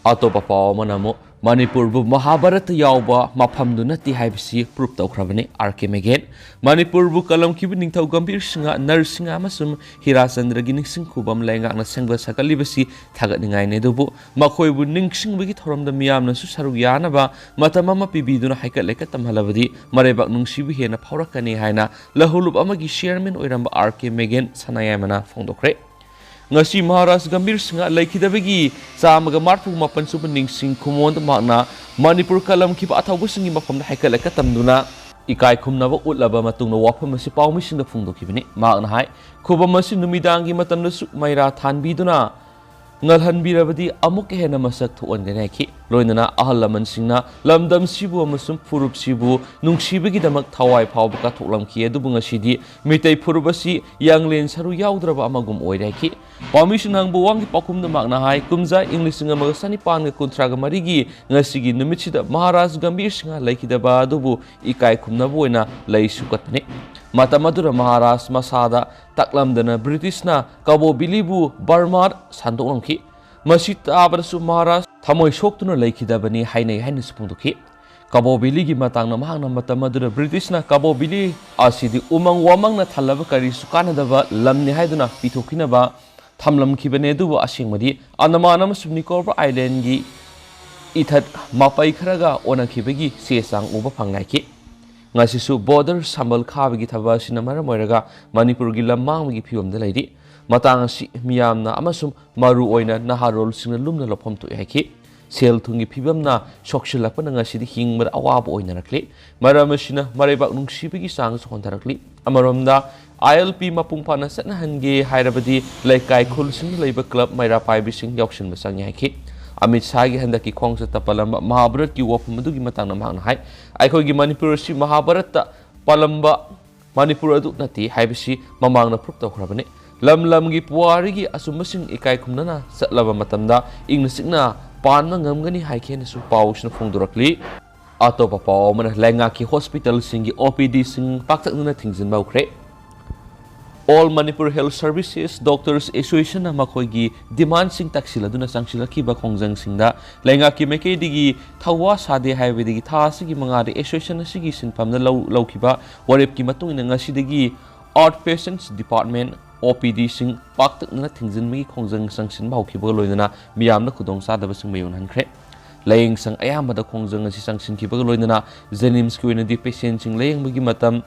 ꯑꯇꯣꯞꯄ ꯄꯥꯎ ꯑꯃꯅ ꯑꯃꯨꯛ ꯃꯅꯤꯄꯨꯔꯕꯨ ꯃꯍꯥꯚꯥꯔꯠꯇ ꯌꯥꯎꯕ ꯃꯐꯝꯗꯨ ꯅꯠꯇꯦ ꯍꯥꯏꯕꯁꯤ proof ꯇꯧꯈ꯭ꯔꯕꯅꯤ ꯑꯥꯔ ꯀꯦ ꯃꯦꯒꯦꯟ꯫ ꯃꯅꯤꯄꯨꯔꯕꯨ ꯀꯂꯝꯈꯤꯕ ꯅꯤꯡꯊꯧ ꯒꯝꯚꯤꯔ ꯁꯤꯡꯍ, ꯅꯔ ꯁꯤꯡꯍ ꯑꯃꯁꯨꯡ ꯍꯤꯔꯥꯆꯟꯗ꯭ꯔꯒꯤ ꯅꯤꯡꯁꯤꯡ ꯈꯨꯕꯝ ꯂꯩꯉꯥꯛꯅ ꯁꯦꯝꯒꯠ ꯁꯥꯒꯠꯂꯤꯕꯁꯤ ꯊꯥꯒꯠꯅꯤꯡꯉꯥꯏꯅꯤ, ꯑꯗꯨꯕꯨ ꯃꯈꯣꯏꯕꯨ ꯅꯤꯡꯁꯤꯡꯕꯒꯤ ꯊꯧꯔꯝꯗ ꯃꯤꯌꯥꯝꯅꯁꯨ ꯁꯔꯨꯛ ꯌꯥꯅꯕ ꯃꯇꯝ ꯑꯃ ꯄꯤꯕꯤꯗꯨꯅ ꯍꯩꯀꯠ ꯂꯩꯀꯠ ꯇꯝꯍꯜꯂꯕꯗꯤ ꯃꯔꯩꯕꯥꯛ ꯅꯨꯡꯁꯤꯕ ꯍꯦꯟꯅ ꯐꯥꯎꯔꯛꯀꯅꯤ ꯍꯥꯏꯅ ꯂꯍꯨꯂꯨꯞ ꯑꯃꯒꯤ chairman ꯑꯣꯏꯔꯝꯕ ꯑꯥꯔ ꯀꯦ ꯃꯦꯒꯦꯟ ꯁꯅꯥꯌꯥꯏꯃꯅ ꯐꯣꯡꯗꯣꯛꯈ꯭ꯔꯦ꯫ ꯉꯁꯤ ꯃꯍꯥꯔꯥꯖ ꯒꯝꯚꯤꯔ ꯁꯤꯡꯍ ꯂꯩꯈꯤꯗꯕꯒꯤ ꯆꯥꯝꯃꯒ ꯃꯔꯤꯐꯨ ꯃꯥꯄꯟ ꯁꯨꯕ ꯅꯤꯡꯁꯤꯡ ꯈꯨꯃꯣꯟꯗ ꯃꯍꯥꯛꯅ ꯃꯅꯤꯄꯨꯔ ꯀꯂꯝꯈꯤꯕ ꯑꯊꯧꯕꯁꯤꯡꯒꯤ ꯃꯐꯝꯗ ꯍꯩꯀꯠ ꯂꯩꯀꯠ ꯇꯝꯗꯨꯅ ꯏꯀꯥꯏ ꯈꯨꯝꯅꯕ ꯎꯠꯂꯕ ꯃꯇꯨꯡꯗ ꯋꯥꯐꯝ ꯑꯁꯤ ꯄꯥꯎꯃꯤꯁꯤꯡꯗ ꯐꯣꯡꯗꯣꯛꯈꯤꯕꯅꯤ꯫ ꯃꯍꯥꯛꯅ ꯍꯥꯏ, ꯈꯨꯕꯝ ꯑꯁꯤ ꯅꯨꯃꯤꯗꯥꯡꯒꯤ ꯃꯇꯝꯗꯁꯨ ꯃꯩꯔꯥ ꯊꯥꯟꯕꯤꯗꯨꯅ ꯉꯜꯍꯟꯕꯤꯔꯕꯗꯤ ꯑꯃꯨꯛꯀ ꯍꯦꯟꯅ ꯃꯁꯛ ꯊꯣꯛꯍꯟꯒꯅꯤ ꯍꯥꯏꯈꯤ꯫ ꯂꯣꯏꯅꯅ ꯑꯍꯜ ꯂꯃꯟꯁꯤꯡꯅ ꯂꯝꯗꯝꯁꯤꯕꯨ ꯑꯃꯁꯨꯡ ꯐꯨꯔꯨꯞꯁꯤꯕꯨ ꯅꯨꯡꯁꯤꯕꯒꯤꯗꯃꯛ ꯊꯋꯥꯏ ꯐꯥꯎꯕ ꯀꯠꯊꯣꯛꯂꯝꯈꯤ, ꯑꯗꯨꯕꯨ ꯉꯁꯤꯗꯤ ꯃꯤꯇꯩ ꯐꯨꯔꯨꯞ ꯑꯁꯤ ꯌꯥꯡꯂꯦꯟ ꯁꯔꯨ ꯌꯥꯎꯗ꯭ꯔꯕ ꯑꯃꯒꯨꯝ ꯑꯣꯏꯔꯦ ꯍꯥꯏꯈꯤ꯫ ꯄꯥꯎꯃꯤꯁꯤꯡꯅ ꯍꯪꯕ ꯋꯥꯍꯪꯒꯤ ꯄꯥꯎꯈꯨꯝꯗ ꯃꯍꯥꯛꯅ ꯍꯥꯏ, ꯀꯨꯝꯖꯥ ꯏꯪ ꯂꯤꯁꯤꯡ ꯑꯃꯒ ꯆꯅꯤꯄꯥꯟꯒ ꯀꯨꯟꯊ꯭ꯔꯥꯒ ꯃꯔꯤꯒꯤ ꯉꯁꯤꯒꯤ ꯅꯨꯃꯤꯠꯁꯤꯗ ꯃꯍꯥꯔꯥꯖ ꯒꯝꯚꯤꯔ ꯁꯤꯡꯍ ꯂꯩꯈꯤꯗꯕ ꯑꯗꯨꯕꯨ ꯏꯀꯥꯏ ꯈꯨꯝꯅꯕ ꯑꯣꯏꯅ ꯂꯩꯁꯨ ꯀꯠꯄꯅꯤ꯫ ꯃꯇꯝ ꯑꯗꯨꯗ ꯃꯍꯥꯔꯥꯖ ꯃꯁꯥꯗ ꯇꯥꯛꯂꯝꯗꯅ ꯕ꯭ꯔꯤꯇꯤꯁꯅ ꯀꯕꯣ ꯚꯦꯂꯤꯕꯨ ꯕꯔꯃꯥꯗ ꯁꯟꯗꯣꯛꯂꯝꯈꯤ꯫ ꯃꯁꯤ ꯇꯥꯕꯗꯁꯨ ꯃꯍꯥꯔꯥꯖ ꯊꯃꯣꯏ ꯁꯣꯛꯇꯨꯅ ꯂꯩꯈꯤꯗꯕꯅꯤ ꯍꯥꯏꯅꯩ ꯍꯥꯏꯅꯁꯨ ꯐꯣꯡꯗꯣꯛꯈꯤ꯫ ꯀꯕꯣ ꯚꯦꯂꯤꯒꯤ ꯃꯇꯥꯡꯗ ꯃꯍꯥꯛꯅ ꯃꯇꯝ ꯑꯗꯨꯗ ꯕ꯭ꯔꯤꯇꯤꯁꯅ ꯀꯕꯣ ꯚꯦꯂꯤ ꯑꯁꯤꯗꯤ ꯎꯃꯪ ꯋꯥꯃꯪꯅ ꯊꯜꯂꯕ ꯀꯔꯤꯁꯨ ꯀꯥꯟꯅꯗꯕ ꯂꯝꯅꯤ ꯍꯥꯏꯗꯨꯅ ꯄꯤꯊꯣꯛꯈꯤꯅꯕ ꯊꯝꯂꯝꯈꯤꯕꯅꯤ, ꯑꯗꯨꯕꯨ ꯑꯁꯦꯡꯕꯗꯤ ꯑꯟꯗꯃꯥꯟ ꯑꯃꯁꯨꯡ ꯅꯤꯀꯣꯕꯔ ꯑꯥꯏꯂꯦꯟꯒꯤ ꯏꯊꯠ ꯃꯄꯩ ꯈꯔꯒ ꯑꯣꯟꯅꯈꯤꯕꯒꯤ ꯆꯦ ꯆꯥꯡ ꯎꯕ ꯐꯪꯂꯦ ꯍꯥꯏꯈꯤ꯫ ꯉꯁꯤꯁꯨ ꯕꯣꯔꯗꯔ ꯁꯝꯕꯜ ꯈꯥꯕꯒꯤ ꯊꯕꯛ ꯑꯁꯤꯅ ꯃꯔꯝ ꯑꯣꯏꯔꯒ ꯃꯅꯤꯄꯨꯔꯒꯤ ꯂꯝ ꯃꯥꯡꯕꯒꯤ ꯐꯤꯕꯝꯗ ꯂꯩꯔꯤ꯫ ꯃꯇꯥꯡ ꯑꯁꯤ ꯃꯤꯌꯥꯝꯅ ꯑꯃꯁꯨꯡ ꯃꯔꯨꯑꯣꯏꯅ ꯅꯍꯥꯔꯣꯜꯁꯤꯡꯅ ꯂꯨꯝꯅ ꯂꯧꯐꯝ ꯊꯣꯛꯏ ꯍꯥꯏꯈꯤ꯫ ꯁꯦꯜ ꯊꯨꯝꯒꯤ ꯐꯤꯕꯝꯅ ꯁꯣꯛꯆꯤꯜꯂꯛꯄꯅ ꯉꯁꯤꯗꯤ ꯍꯤꯡꯕꯗ ꯑꯋꯥꯕ ꯑꯣꯏꯅꯔꯛꯂꯤ꯫ ꯃꯔꯝ ꯑꯁꯤꯅ ꯃꯔꯩꯕꯥꯛ ꯅꯨꯡꯁꯤꯕꯒꯤ ꯆꯥꯡꯁꯨ ꯍꯟꯊꯔꯛꯂꯤ꯫ ꯑꯃꯔꯣꯝꯗ, ꯑꯥꯏ ꯑꯦꯜ ꯄꯤ ꯃꯄꯨꯡ ꯐꯥꯅ ꯆꯠꯅꯍꯟꯒꯦ ꯍꯥꯏꯔꯕꯗꯤ ꯂꯩꯀꯥꯏ ꯈꯨꯜꯁꯤꯡꯗ ꯂꯩꯕ ꯀ꯭ꯂꯕ ꯃꯩꯔꯥ ꯄꯥꯏꯕꯤꯁꯤꯡ ꯌꯥꯎꯁꯤꯟꯕ ꯆꯪꯏ ꯍꯥꯏꯈꯤ꯫ ꯑꯃꯤꯠ ꯁꯥꯍꯒꯤ ꯍꯟꯗꯛꯀꯤ ꯈꯣꯡꯆꯠꯇ ꯄꯜꯂꯝꯕ ꯃꯍꯥꯚꯥꯔꯠꯀꯤ ꯋꯥꯐꯝ ꯑꯗꯨꯒꯤ ꯃꯇꯥꯡꯗ ꯃꯍꯥꯛꯅ ꯍꯥꯏ, ꯑꯩꯈꯣꯏꯒꯤ ꯃꯅꯤꯄꯨꯔ ꯑꯁꯤ ꯃꯍꯥꯚꯥꯔꯠꯇ ꯄꯜꯂꯝꯕ ꯃꯅꯤꯄꯨꯔ ꯑꯗꯨ ꯅꯠꯇꯦ ꯍꯥꯏꯕꯁꯤ ꯃꯃꯥꯡꯗ proof ꯇꯧꯈ꯭ꯔꯕꯅꯤ꯫ ꯂꯝ ꯂꯝꯒꯤ ꯄꯨꯋꯥꯔꯤꯒꯤ ꯑꯆꯨꯝꯕꯁꯤꯡ ꯏꯀꯥꯏ ꯈꯨꯝꯅꯅ ꯆꯠꯂꯕ ꯃꯇꯝꯗ ꯏꯪꯅ ꯆꯤꯛꯅ ꯄꯥꯟꯕ ꯉꯝꯒꯅꯤ ꯍꯥꯏꯈꯤ ꯍꯥꯏꯅꯁꯨ ꯄꯥꯎꯁꯤꯅ ꯐꯣꯡꯗꯣꯔꯛꯂꯤ꯫ ꯑꯇꯣꯞꯄ ꯄꯥꯎ ꯑꯃꯅ ꯂꯩꯉꯥꯛꯀꯤ ꯍꯣꯁꯄꯤꯇꯥꯜꯁꯤꯡꯒꯤ ꯑꯣ ꯄꯤ ꯗꯤꯁꯤꯡ ꯄꯥꯛꯇꯛꯅꯅ ꯊꯤꯡꯖꯤꯟꯕ ꯍꯧꯈ꯭ꯔꯦ꯫ All Manipur Health Services Doctors Associationꯅ ꯃꯈꯣꯏꯒꯤ demandꯁꯤꯡ ꯇꯛꯁꯤꯜꯂꯗꯨꯅ ꯆꯪꯁꯤꯜꯂꯛꯈꯤꯕ ꯈꯣꯡꯖꯪꯁꯤꯡꯗ ꯂꯩꯉꯥꯛꯀꯤ ꯃꯥꯏꯀꯩꯗꯒꯤ ꯊꯧꯋꯥ ꯁꯥꯗꯦ ꯍꯥꯏꯕꯗꯒꯤ ꯊꯥ ꯑꯁꯤꯒꯤ ꯃꯉꯥꯗ association ꯑꯁꯤꯒꯤ ꯁꯤꯟꯐꯝꯗ ꯂꯧ-, ꯂꯧꯈꯤꯕ ꯋꯥꯔꯦꯞꯀꯤ ꯃꯇꯨꯡ ꯏꯟꯅ ꯉꯁꯤꯗꯒꯤ Outpatients Department, OPDꯁꯤꯡ ꯄꯥꯛꯇꯛꯅꯅ ꯊꯤꯡꯖꯤꯟꯕꯒꯤ ꯈꯣꯡꯖꯪ ꯆꯪꯁꯤꯟꯕ ꯍꯧꯈꯤꯕꯒ ꯂꯣꯏꯅꯅ ꯃꯤꯌꯥꯝꯗ ꯈꯨꯗꯣꯡꯆꯥꯗꯕꯁꯤꯡ ꯃꯥꯌꯣꯛꯅꯍꯟꯈ꯭ꯔꯦ꯫ ꯂꯥꯌꯦꯡꯁꯪ ꯑꯌꯥꯝꯕꯗ ꯈꯣꯡꯖꯪ ꯑꯁꯤ ꯆꯪꯁꯤꯟꯈꯤꯕꯒ ꯂꯣꯏꯅꯅ JNIMSꯀꯤ ꯑꯣꯏꯅꯗꯤ patientꯁꯤꯡ ꯂꯥꯌꯦꯡꯕꯒꯤ ꯃꯇꯝ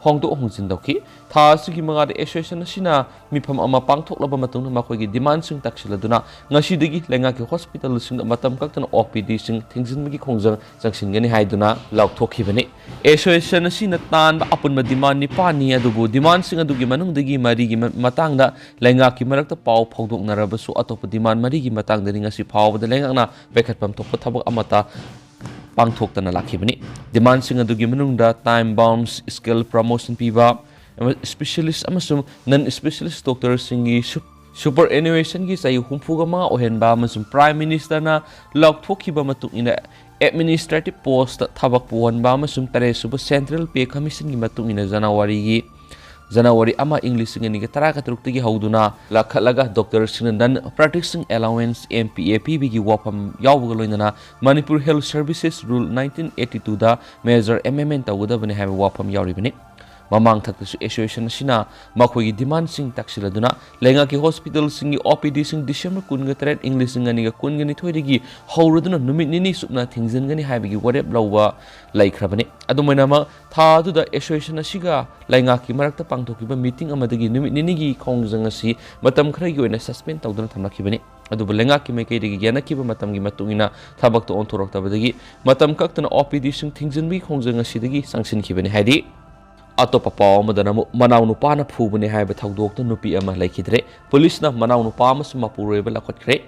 ꯍꯣꯡꯗꯣꯛ ꯍꯣꯡꯖꯤꯟ ꯇꯧꯈꯤ꯫ ꯊꯥ ꯑꯁꯤꯒꯤ ꯃꯉꯥꯗ association ꯑꯁꯤꯅ ꯃꯤꯐꯝ ꯑꯃ ꯄꯥꯡꯊꯣꯛꯂꯕ ꯃꯇꯨꯡꯗ ꯃꯈꯣꯏꯒꯤ demandꯁꯤꯡ ꯇꯛꯁꯤꯜꯂꯗꯨꯅ ꯉꯁꯤꯗꯒꯤ ꯂꯩꯉꯥꯛꯀꯤ hospitalꯁꯤꯡꯗ ꯃꯇꯝ ꯀꯛꯇꯅ OPDꯁꯤꯡ ꯊꯤꯡꯖꯤꯟꯕꯒꯤ ꯈꯣꯡꯖꯪ ꯆꯪꯁꯤꯟꯒꯅꯤ ꯍꯥꯏꯗꯨꯅ ꯂꯥꯎꯊꯣꯛꯈꯤꯕꯅꯤ꯫ Association ꯑꯁꯤꯅ ꯇꯥꯟꯕ ꯑꯄꯨꯟꯕ demand ꯅꯤꯄꯥꯟꯅꯤ, ꯑꯗꯨꯕꯨ demandꯁꯤꯡ ꯑꯗꯨꯒꯤ ꯃꯅꯨꯡꯗꯒꯤ ꯃꯔꯤꯒꯤ ꯃ-, ꯃꯇꯥꯡꯗ ꯂꯩꯉꯥꯛꯀꯤ ꯃꯔꯛꯇ ꯄꯥꯎ ꯐꯥꯎꯗꯣꯛꯅꯔꯕꯁꯨ ꯑꯇꯣꯞꯄ demand ꯃꯔꯤꯒꯤ ꯃꯇꯥꯡꯗꯗꯤ ꯉꯁꯤ ꯐꯥꯎꯕꯗ ꯂꯩꯉꯥꯛꯅ ꯄꯥꯏꯈꯠꯐꯝ ꯊꯣꯛꯄ ꯊꯕꯛ ꯑꯃꯠꯇ ꯄꯥꯡꯊꯣꯛꯇꯅ ꯂꯥꯛꯈꯤꯕꯅꯤ꯫ Demandꯁꯤꯡ ꯑꯗꯨꯒꯤ ꯃꯅꯨꯡꯗ time bound skill promotion ꯄꯤꯕ, ꯑꯃ-, specialist ꯑꯃꯁꯨꯡ non specialist doctorꯁꯤꯡꯒꯤ su-, superannuationꯒꯤ ꯆꯍꯤ ꯍꯨꯝꯐꯨꯒ ꯃꯉꯥ ꯑꯣꯏꯍꯟꯕ ꯑꯃꯁꯨꯡ Prime Ministerꯅ ꯂꯥꯎꯊꯣꯛꯈꯤꯕ ꯃꯇꯨꯡ ꯏꯟꯅ administrative postꯇ ꯊꯕꯛ ꯄꯨꯍꯟꯕ ꯑꯃꯁꯨꯡ ꯇꯔꯦꯠꯁꯨꯕ Central Pay Commissionꯒꯤ ꯃꯇꯨꯡ ꯏꯟꯅ ꯖꯅꯋꯥꯔꯤꯒꯤ, ꯖꯅꯋꯥꯔꯤ ꯑꯃ, ꯏꯪ ꯂꯤꯁꯤꯡ ꯑꯅꯤꯒ ꯇꯔꯥꯒ ꯇꯔꯨꯛꯇꯒꯤ ꯍꯧꯗꯨꯅ ꯂꯥꯈꯠꯂꯒ doctorꯁꯤꯡꯅ non practicing allowance, MPA, ꯄꯤꯕꯒꯤ ꯋꯥꯐꯝ ꯌꯥꯎꯕꯒ ꯂꯣꯏꯅꯅ Manipur Health Services Rule nineteen eighty twoꯗ major amendment ꯇꯧꯒꯗꯕꯅꯤ ꯍꯥꯏꯕ ꯋꯥꯐꯝ ꯌꯥꯎꯔꯤꯕꯅꯤ꯫ ꯃꯃꯥꯡ ꯊꯛꯇꯁꯨ association ꯑꯁꯤꯅ ꯃꯈꯣꯏꯒꯤ demandꯁꯤꯡ ꯇꯛꯁꯤꯜꯂꯗꯨꯅ ꯂꯩꯉꯥꯛꯀꯤ hospitalꯁꯤꯡꯒꯤ OPDꯁꯤꯡ December ꯀꯨꯟꯒ ꯇꯔꯦꯠ, ꯏꯪ ꯂꯤꯁꯤꯡ ꯑꯅꯤꯒ ꯀꯨꯟꯒ ꯅꯤꯊꯣꯏꯗꯒꯤ ꯍꯧꯔꯗꯨꯅ ꯅꯨꯃꯤꯠ ꯅꯤꯅꯤ ꯆꯨꯞꯅ ꯊꯤꯡꯖꯤꯟꯒꯅꯤ ꯍꯥꯏꯕꯒꯤ ꯋꯥꯔꯦꯞ ꯂꯧꯕ ꯂꯩꯈ꯭ꯔꯕꯅꯤ꯫ ꯑꯗꯨꯝ ꯑꯣꯏꯅꯃꯛ, ꯊꯥ ꯑꯗꯨꯗ association ꯑꯁꯤꯒ ꯂꯩꯉꯥꯛꯀꯤ ꯃꯔꯛꯇ ꯄꯥꯡꯊꯣꯛꯈꯤꯕ meeting ꯑꯃꯗꯒꯤ ꯅꯨꯃꯤꯠ ꯅꯤꯅꯤꯒꯤ ꯈꯣꯡꯖꯪ ꯑꯁꯤ ꯃꯇꯝ ꯈꯔꯒꯤ ꯑꯣꯏꯅ suspend ꯇꯧꯗꯨꯅ ꯊꯝꯂꯛꯈꯤꯕꯅꯤ꯫ ꯑꯗꯨꯕꯨ ꯂꯩꯉꯥꯛꯀꯤ ꯃꯥꯏꯀꯩꯗꯒꯤ ꯌꯦꯟꯅꯈꯤꯕ ꯃꯇꯝꯒꯤ ꯃꯇꯨꯡ ꯏꯟꯅ ꯊꯕꯛꯇ ꯑꯣꯟꯊꯣꯔꯛꯇꯕꯗꯒꯤ ꯃꯇꯝ ꯀꯛꯇꯅ OPDꯁꯤꯡ ꯊꯤꯡꯖꯤꯟꯕꯒꯤ ꯈꯣꯡꯖꯪ ꯑꯁꯤꯗꯒꯤ ꯆꯪꯁꯤꯟꯈꯤꯕꯅꯤ ꯍꯥꯏꯗꯤ, ꯑꯇꯣꯞꯄ ꯄꯥꯎ ꯑꯃꯗꯅ ꯑꯃꯨꯛ ꯃꯅꯥꯎꯅꯨꯄꯥꯅ ꯐꯨꯕꯅꯦ ꯍꯥꯏꯕ ꯊꯧꯗꯣꯛꯇ ꯅꯨꯄꯤ ꯑꯃ ꯂꯩꯈꯤꯗ꯭ꯔꯦ꯫ ꯄꯨꯂꯤꯁꯅ ꯃꯅꯥꯎꯅꯨꯄꯥ ꯑꯃꯁꯨꯡ ꯃꯄꯨꯔꯣꯏꯕ ꯂꯧꯈꯠꯈ꯭ꯔꯦ꯫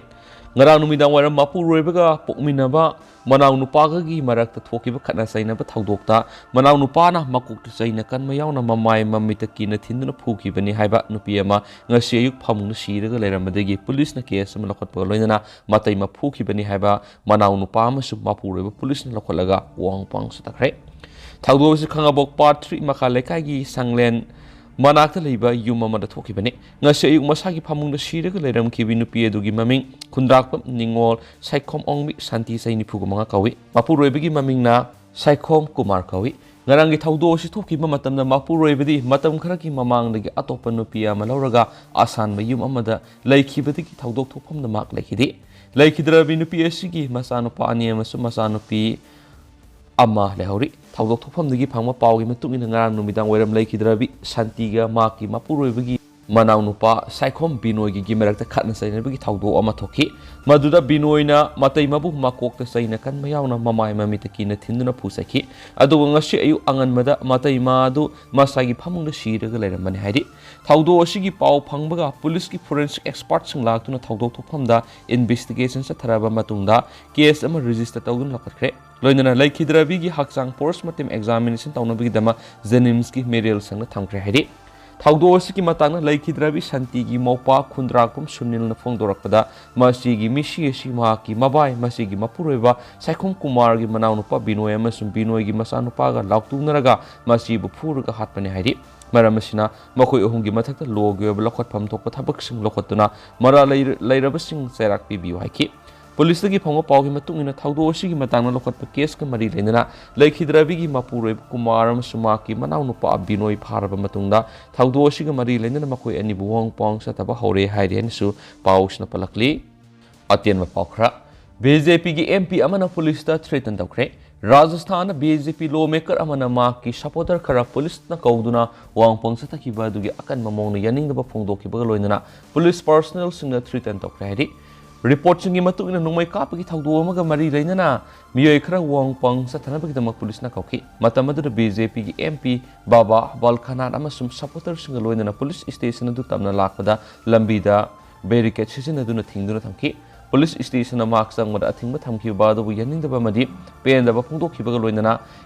ꯉꯔꯥꯡ ꯅꯨꯃꯤꯗꯥꯡ ꯋꯥꯏꯔꯝ ꯃꯄꯨꯔꯣꯏꯕꯒ ꯄꯣꯛꯃꯤꯟꯅꯕ ꯃꯅꯥꯎꯅꯨꯄꯥꯒꯒꯤ ꯃꯔꯛꯇ ꯊꯣꯛꯈꯤꯕ ꯈꯠꯅ ꯆꯩꯅꯕ ꯊꯧꯗꯣꯛꯇ ꯃꯅꯥꯎꯅꯨꯄꯥꯅ ꯃꯀꯣꯛꯇ ꯆꯩꯅ ꯀꯟꯕ ꯌꯥꯎꯅ ꯃꯃꯥꯏ ꯃꯃꯤꯠꯇ ꯀꯤꯅ ꯊꯤꯟꯗꯨꯅ ꯐꯨꯈꯤꯕꯅꯤ ꯍꯥꯏꯕ ꯅꯨꯄꯤ ꯑꯃ ꯉꯁꯤ ꯑꯌꯨꯛ ꯐꯃꯨꯡꯗ ꯁꯤꯔꯒ ꯂꯩꯔꯝꯕꯗꯒꯤ ꯄꯨꯂꯤꯁꯅ case ꯑꯃ ꯂꯧꯈꯠꯄꯒ ꯂꯣꯏꯅꯅ ꯃꯇꯩ ꯃꯐꯨꯈꯤꯕꯅꯤ ꯍꯥꯏꯕ ꯃꯅꯥꯎꯅꯨꯄꯥ ꯑꯃꯁꯨꯡ ꯃꯄꯨꯔꯣꯏꯕ ꯄꯨꯂꯤꯁꯅ ꯂꯧꯈꯠꯂꯒ ꯋꯥꯍꯪ ꯄꯥꯎꯍꯪꯁꯨ ꯇꯥꯈ꯭ꯔꯦ꯫ ꯊꯧꯗꯣꯛ ꯑꯁꯤ ꯈꯥꯉꯕꯣꯛ Part three ꯃꯈꯥ ꯂꯩꯀꯥꯏꯒꯤ ꯁꯪꯂꯦꯟ ꯃꯅꯥꯛꯇ ꯂꯩꯕ ꯌꯨꯝ ꯑꯃꯗ ꯊꯣꯛꯈꯤꯕꯅꯤ꯫ ꯉꯁꯤ ꯑꯌꯨꯛ ꯃꯁꯥꯒꯤ ꯐꯃꯨꯡꯗ ꯁꯤꯔꯒ ꯂꯩꯔꯝꯈꯤꯕꯤ ꯅꯨꯄꯤ ꯑꯗꯨꯒꯤ ꯃꯃꯤꯡ ꯈꯨꯟꯗ꯭ꯔꯥꯛꯄꯝ ꯅꯤꯉꯣꯜ ꯁꯥꯏꯈꯣꯝ ꯑꯣꯡꯕꯤ, ꯁꯟꯇꯤ, ꯆꯍꯤ ꯅꯤꯐꯨꯒ ꯃꯉꯥ ꯀꯧꯏ꯫ ꯃꯄꯨꯔꯣꯏꯕꯒꯤ ꯃꯃꯤꯡꯅ ꯁꯥꯏꯈꯣꯝ ꯀꯨꯃꯥꯔ ꯀꯧꯏ꯫ ꯉꯔꯥꯡꯒꯤ ꯊꯧꯗꯣꯛ ꯑꯁꯤ ꯊꯣꯛꯈꯤꯕ ꯃꯇꯝꯗ ꯃꯄꯨꯔꯣꯏꯕꯗꯤ ꯃꯇꯝ ꯈꯔꯒꯤ ꯃꯃꯥꯡꯗꯒꯤ ꯑꯇꯣꯞꯄ ꯅꯨꯄꯤ ꯑꯃ ꯂꯧꯔꯒ ꯑꯁꯥꯟꯕ ꯌꯨꯝ ꯑꯃꯗ ꯂꯩꯈꯤꯕꯗꯒꯤ ꯊꯧꯗꯣꯛ ꯊꯣꯛꯐꯝꯗ ꯃꯍꯥꯛ ꯂꯩꯈꯤꯗꯦ꯫ ꯂꯩꯈꯤꯗ꯭ꯔꯕꯤ ꯅꯨꯄꯤ ꯑꯁꯤꯒꯤ ꯃꯆꯥꯅꯨꯄꯥ ꯑꯅꯤ ꯑꯃꯁꯨꯡ ꯃꯆꯥꯅꯨꯄꯤ ꯑꯃ ꯂꯩꯍꯧꯔꯤ꯫ ꯊꯧꯗꯣꯛ ꯊꯣꯛꯐꯝꯗꯒꯤ ꯐꯪꯕ ꯄꯥꯎꯒꯤ ꯃꯇꯨꯡ ꯏꯟꯅ, ꯉꯔꯥꯡ ꯅꯨꯃꯤꯗꯥꯡ ꯋꯥꯏꯔꯝ ꯂꯩꯈꯤꯗ꯭ꯔꯕꯤ ꯁꯥꯟꯇꯤꯒ ꯃꯍꯥꯛꯀꯤ ꯃꯄꯨꯔꯣꯏꯕꯒꯤ ꯃꯅꯥꯎꯅꯨꯄꯥ ꯁꯥꯏꯈꯣꯝ ꯕꯤꯅꯣꯏꯒꯤꯒꯤ ꯃꯔꯛꯇ ꯈꯠꯅ ꯆꯩꯅꯕꯒꯤ ꯊꯧꯗꯣꯛ ꯑꯃ ꯊꯣꯛꯈꯤ꯫ ꯃꯗꯨꯗ ꯕꯤꯅꯣꯏꯅ ꯃꯇꯩ ꯃꯕꯨ ꯃꯀꯣꯛꯇ ꯆꯩꯅ ꯀꯟꯕ ꯌꯥꯎꯅ ꯃꯃꯥꯏ ꯃꯃꯤꯠꯇ ꯀꯤꯅ ꯊꯤꯟꯗꯨꯅ ꯐꯨ ꯆꯩꯈꯤ꯫ ꯑꯗꯨꯒ ꯉꯁꯤ ꯑꯌꯨꯛ ꯑꯉꯟꯕꯗ ꯃꯇꯩ ꯃꯥ ꯑꯗꯨ ꯃꯁꯥꯒꯤ ꯐꯃꯨꯡꯗ ꯁꯤꯔꯒ ꯂꯩꯔꯝꯕꯅꯤ ꯍꯥꯏꯔꯤ꯫ ꯊꯧꯗꯣꯛ ꯑꯁꯤꯒꯤ ꯄꯥꯎ ꯐꯪꯕꯒ ꯄꯨꯂꯤꯁꯀꯤ forensic expertꯁꯤꯡ ꯂꯥꯛꯇꯨꯅ ꯊꯧꯗꯣꯛ ꯊꯣꯛꯐꯝꯗ investigation ꯆꯠꯊꯔꯕ ꯃꯇꯨꯡꯗ case ꯑꯃ register ꯇꯧꯗꯨꯅ ꯂꯧꯈꯠꯈ꯭ꯔꯦ꯫ ꯂꯣꯏꯅꯅ ꯂꯩꯈꯤꯗ꯭ꯔꯕꯤꯒꯤ ꯍꯛꯆꯥꯡ post mortem examination ꯇꯧꯅꯕꯒꯤꯗꯃꯛ JNIMSꯀꯤ ꯃꯤꯔꯦꯜ ꯁꯪꯅ ꯊꯝꯈ꯭ꯔꯦ ꯍꯥꯏꯔꯤ꯫ ꯊꯧꯗꯣꯛ ꯑꯁꯤꯒꯤ ꯃꯇꯥꯡꯗ ꯂꯩꯈꯤꯗ꯭ꯔꯕꯤ ꯁꯥꯟꯇꯤꯒꯤ ꯃꯧꯄꯥ ꯈꯨꯟꯗ꯭ꯔꯥꯛꯄꯝ ꯁꯨꯅꯤꯜꯅ ꯐꯣꯡꯗꯣꯔꯛꯄꯗ, ꯃꯁꯤꯒꯤ ꯃꯤꯁꯤ ꯑꯁꯤ ꯃꯍꯥꯛꯀꯤ ꯃꯕꯥꯏ, ꯃꯁꯤꯒꯤ ꯃꯄꯨꯔꯣꯏꯕ ꯁꯥꯏꯈꯣꯝ ꯀꯨꯃꯥꯔꯒꯤ ꯃꯅꯥꯎꯅꯨꯄꯥ ꯕꯤꯅꯣꯏ ꯑꯃꯁꯨꯡ ꯕꯤꯅꯣꯏꯒꯤ ꯃꯆꯥꯅꯨꯄꯥꯒ ꯂꯥꯎꯇꯨꯅꯔꯒ ꯃꯁꯤꯕꯨ ꯐꯨꯔꯒ ꯍꯥꯠꯄꯅꯤ ꯍꯥꯏꯔꯤ꯫ ꯃꯔꯝ ꯑꯁꯤꯅ ꯃꯈꯣꯏ ꯑꯍꯨꯝꯒꯤ ꯃꯊꯛꯇ lawꯒꯤ ꯑꯣꯏꯕ ꯂꯧꯈꯠꯐꯝ ꯊꯣꯛꯄ ꯊꯕꯛꯁꯤꯡ ꯂꯧꯈꯠꯇꯨꯅ ꯃꯔꯥꯜ ꯂꯩ-, ꯂꯩꯔꯕꯁꯤꯡ ꯆꯩꯔꯥꯛ ꯄꯤꯕꯤꯌꯨ ꯍꯥꯏꯈꯤ꯫ ꯄꯨꯂꯤꯁꯇꯒꯤ ꯐꯪꯕ ꯄꯥꯎꯒꯤ ꯃꯇꯨꯡ ꯏꯟꯅ, ꯊꯧꯗꯣꯛ ꯑꯁꯤꯒꯤ ꯃꯇꯥꯡꯗ ꯂꯧꯈꯠꯄ caseꯀ ꯃꯔꯤ ꯂꯩꯅꯅ ꯂꯩꯈꯤꯗ꯭ꯔꯕꯤꯒꯤ ꯃꯄꯨꯔꯣꯏꯕ ꯀꯨꯃꯥꯔ ꯑꯃꯁꯨꯡ ꯃꯍꯥꯛꯀꯤ ꯃꯅꯥꯎꯅꯨꯄꯥ ꯕꯤꯅꯣꯏ ꯐꯥꯔꯕ ꯃꯇꯨꯡꯗ, ꯊꯧꯗꯣꯛ ꯑꯁꯤꯒ ꯃꯔꯤ ꯂꯩꯅꯅ ꯃꯈꯣꯏ ꯑꯅꯤꯕꯨ ꯋꯥꯍꯪ ꯄꯥꯎꯍꯪ ꯆꯠꯊꯕ ꯍꯧꯔꯦ ꯍꯥꯏꯔꯤ ꯍꯥꯏꯅꯁꯨ ꯄꯥꯎꯁꯤꯅ ꯄꯜꯂꯛꯂꯤ꯫ ꯑꯇꯦꯟꯕ ꯄꯥꯎ ꯈꯔ꯫ BJPꯒꯤ MP ꯑꯃꯅ ꯄꯨꯂꯤꯁꯇ threaten ꯇꯧꯈ꯭ꯔꯦ꯫ ꯔꯥꯖꯁꯊꯥꯟꯗ BJP lawmaker ꯑꯃꯅ ꯃꯍꯥꯛꯀꯤ supporter ꯈꯔ ꯄꯨꯂꯤꯁꯅ ꯀꯧꯗꯨꯅ ꯋꯥꯍꯪ ꯄꯥꯎꯍꯪ ꯆꯠꯊꯈꯤꯕ ꯑꯗꯨꯒꯤ ꯑꯀꯟꯕ ꯃꯑꯣꯡꯗ ꯌꯥꯅꯤꯡꯗꯕ ꯐꯣꯡꯗꯣꯛꯈꯤꯕꯒ ꯂꯣꯏꯅꯅ ꯄꯨꯂꯤꯁ personnelꯁꯤꯡꯅ threaten ꯇꯧꯈ꯭ꯔꯦ ꯍꯥꯏꯔꯤ꯫ Reportꯁꯤꯡꯒꯤ ꯃꯇꯨꯡ ꯏꯟꯅ, ꯅꯣꯡꯃꯩ ꯀꯥꯞꯄꯒꯤ ꯊꯧꯗꯣꯛ ꯑꯃꯒ ꯃꯔꯤ ꯂꯩꯅꯅ ꯃꯤꯑꯣꯏ ꯈꯔ ꯋꯥꯍꯪ ꯄꯥꯎꯍꯪ ꯆꯠꯊꯅꯕꯒꯤꯗꯃꯛ ꯄꯨꯂꯤꯁꯅ ꯀꯧꯈꯤ꯫ ꯃꯇꯝ ꯑꯗꯨꯗ BJPꯒꯤ MP ꯕꯥꯕꯥ ꯕꯜꯈꯅꯥꯠ ꯑꯃꯁꯨꯡ supporterꯁꯤꯡꯒ ꯂꯣꯏꯅꯅ ꯄꯨꯂꯤꯁ station ꯑꯗꯨ ꯇꯝꯅ ꯂꯥꯛꯄꯗ ꯂꯝꯕꯤꯗ barricade ꯁꯤꯖꯤꯟꯅꯗꯨꯅ ꯊꯤꯡꯗꯨꯅ ꯊꯝꯈꯤ꯫ ꯄꯨꯂꯤꯁ stationꯗ ꯃꯍꯥꯛ ꯆꯪꯕꯗ ꯑꯊꯤꯡꯕ ꯊꯝꯈꯤꯕ ꯑꯗꯨꯕꯨ ꯌꯥꯅꯤꯡꯗꯕ ꯑꯃꯗꯤ ꯄꯦꯟꯗꯕ ꯐꯣꯡꯗꯣꯛꯈꯤꯕꯒ ꯂꯣꯏꯅꯅ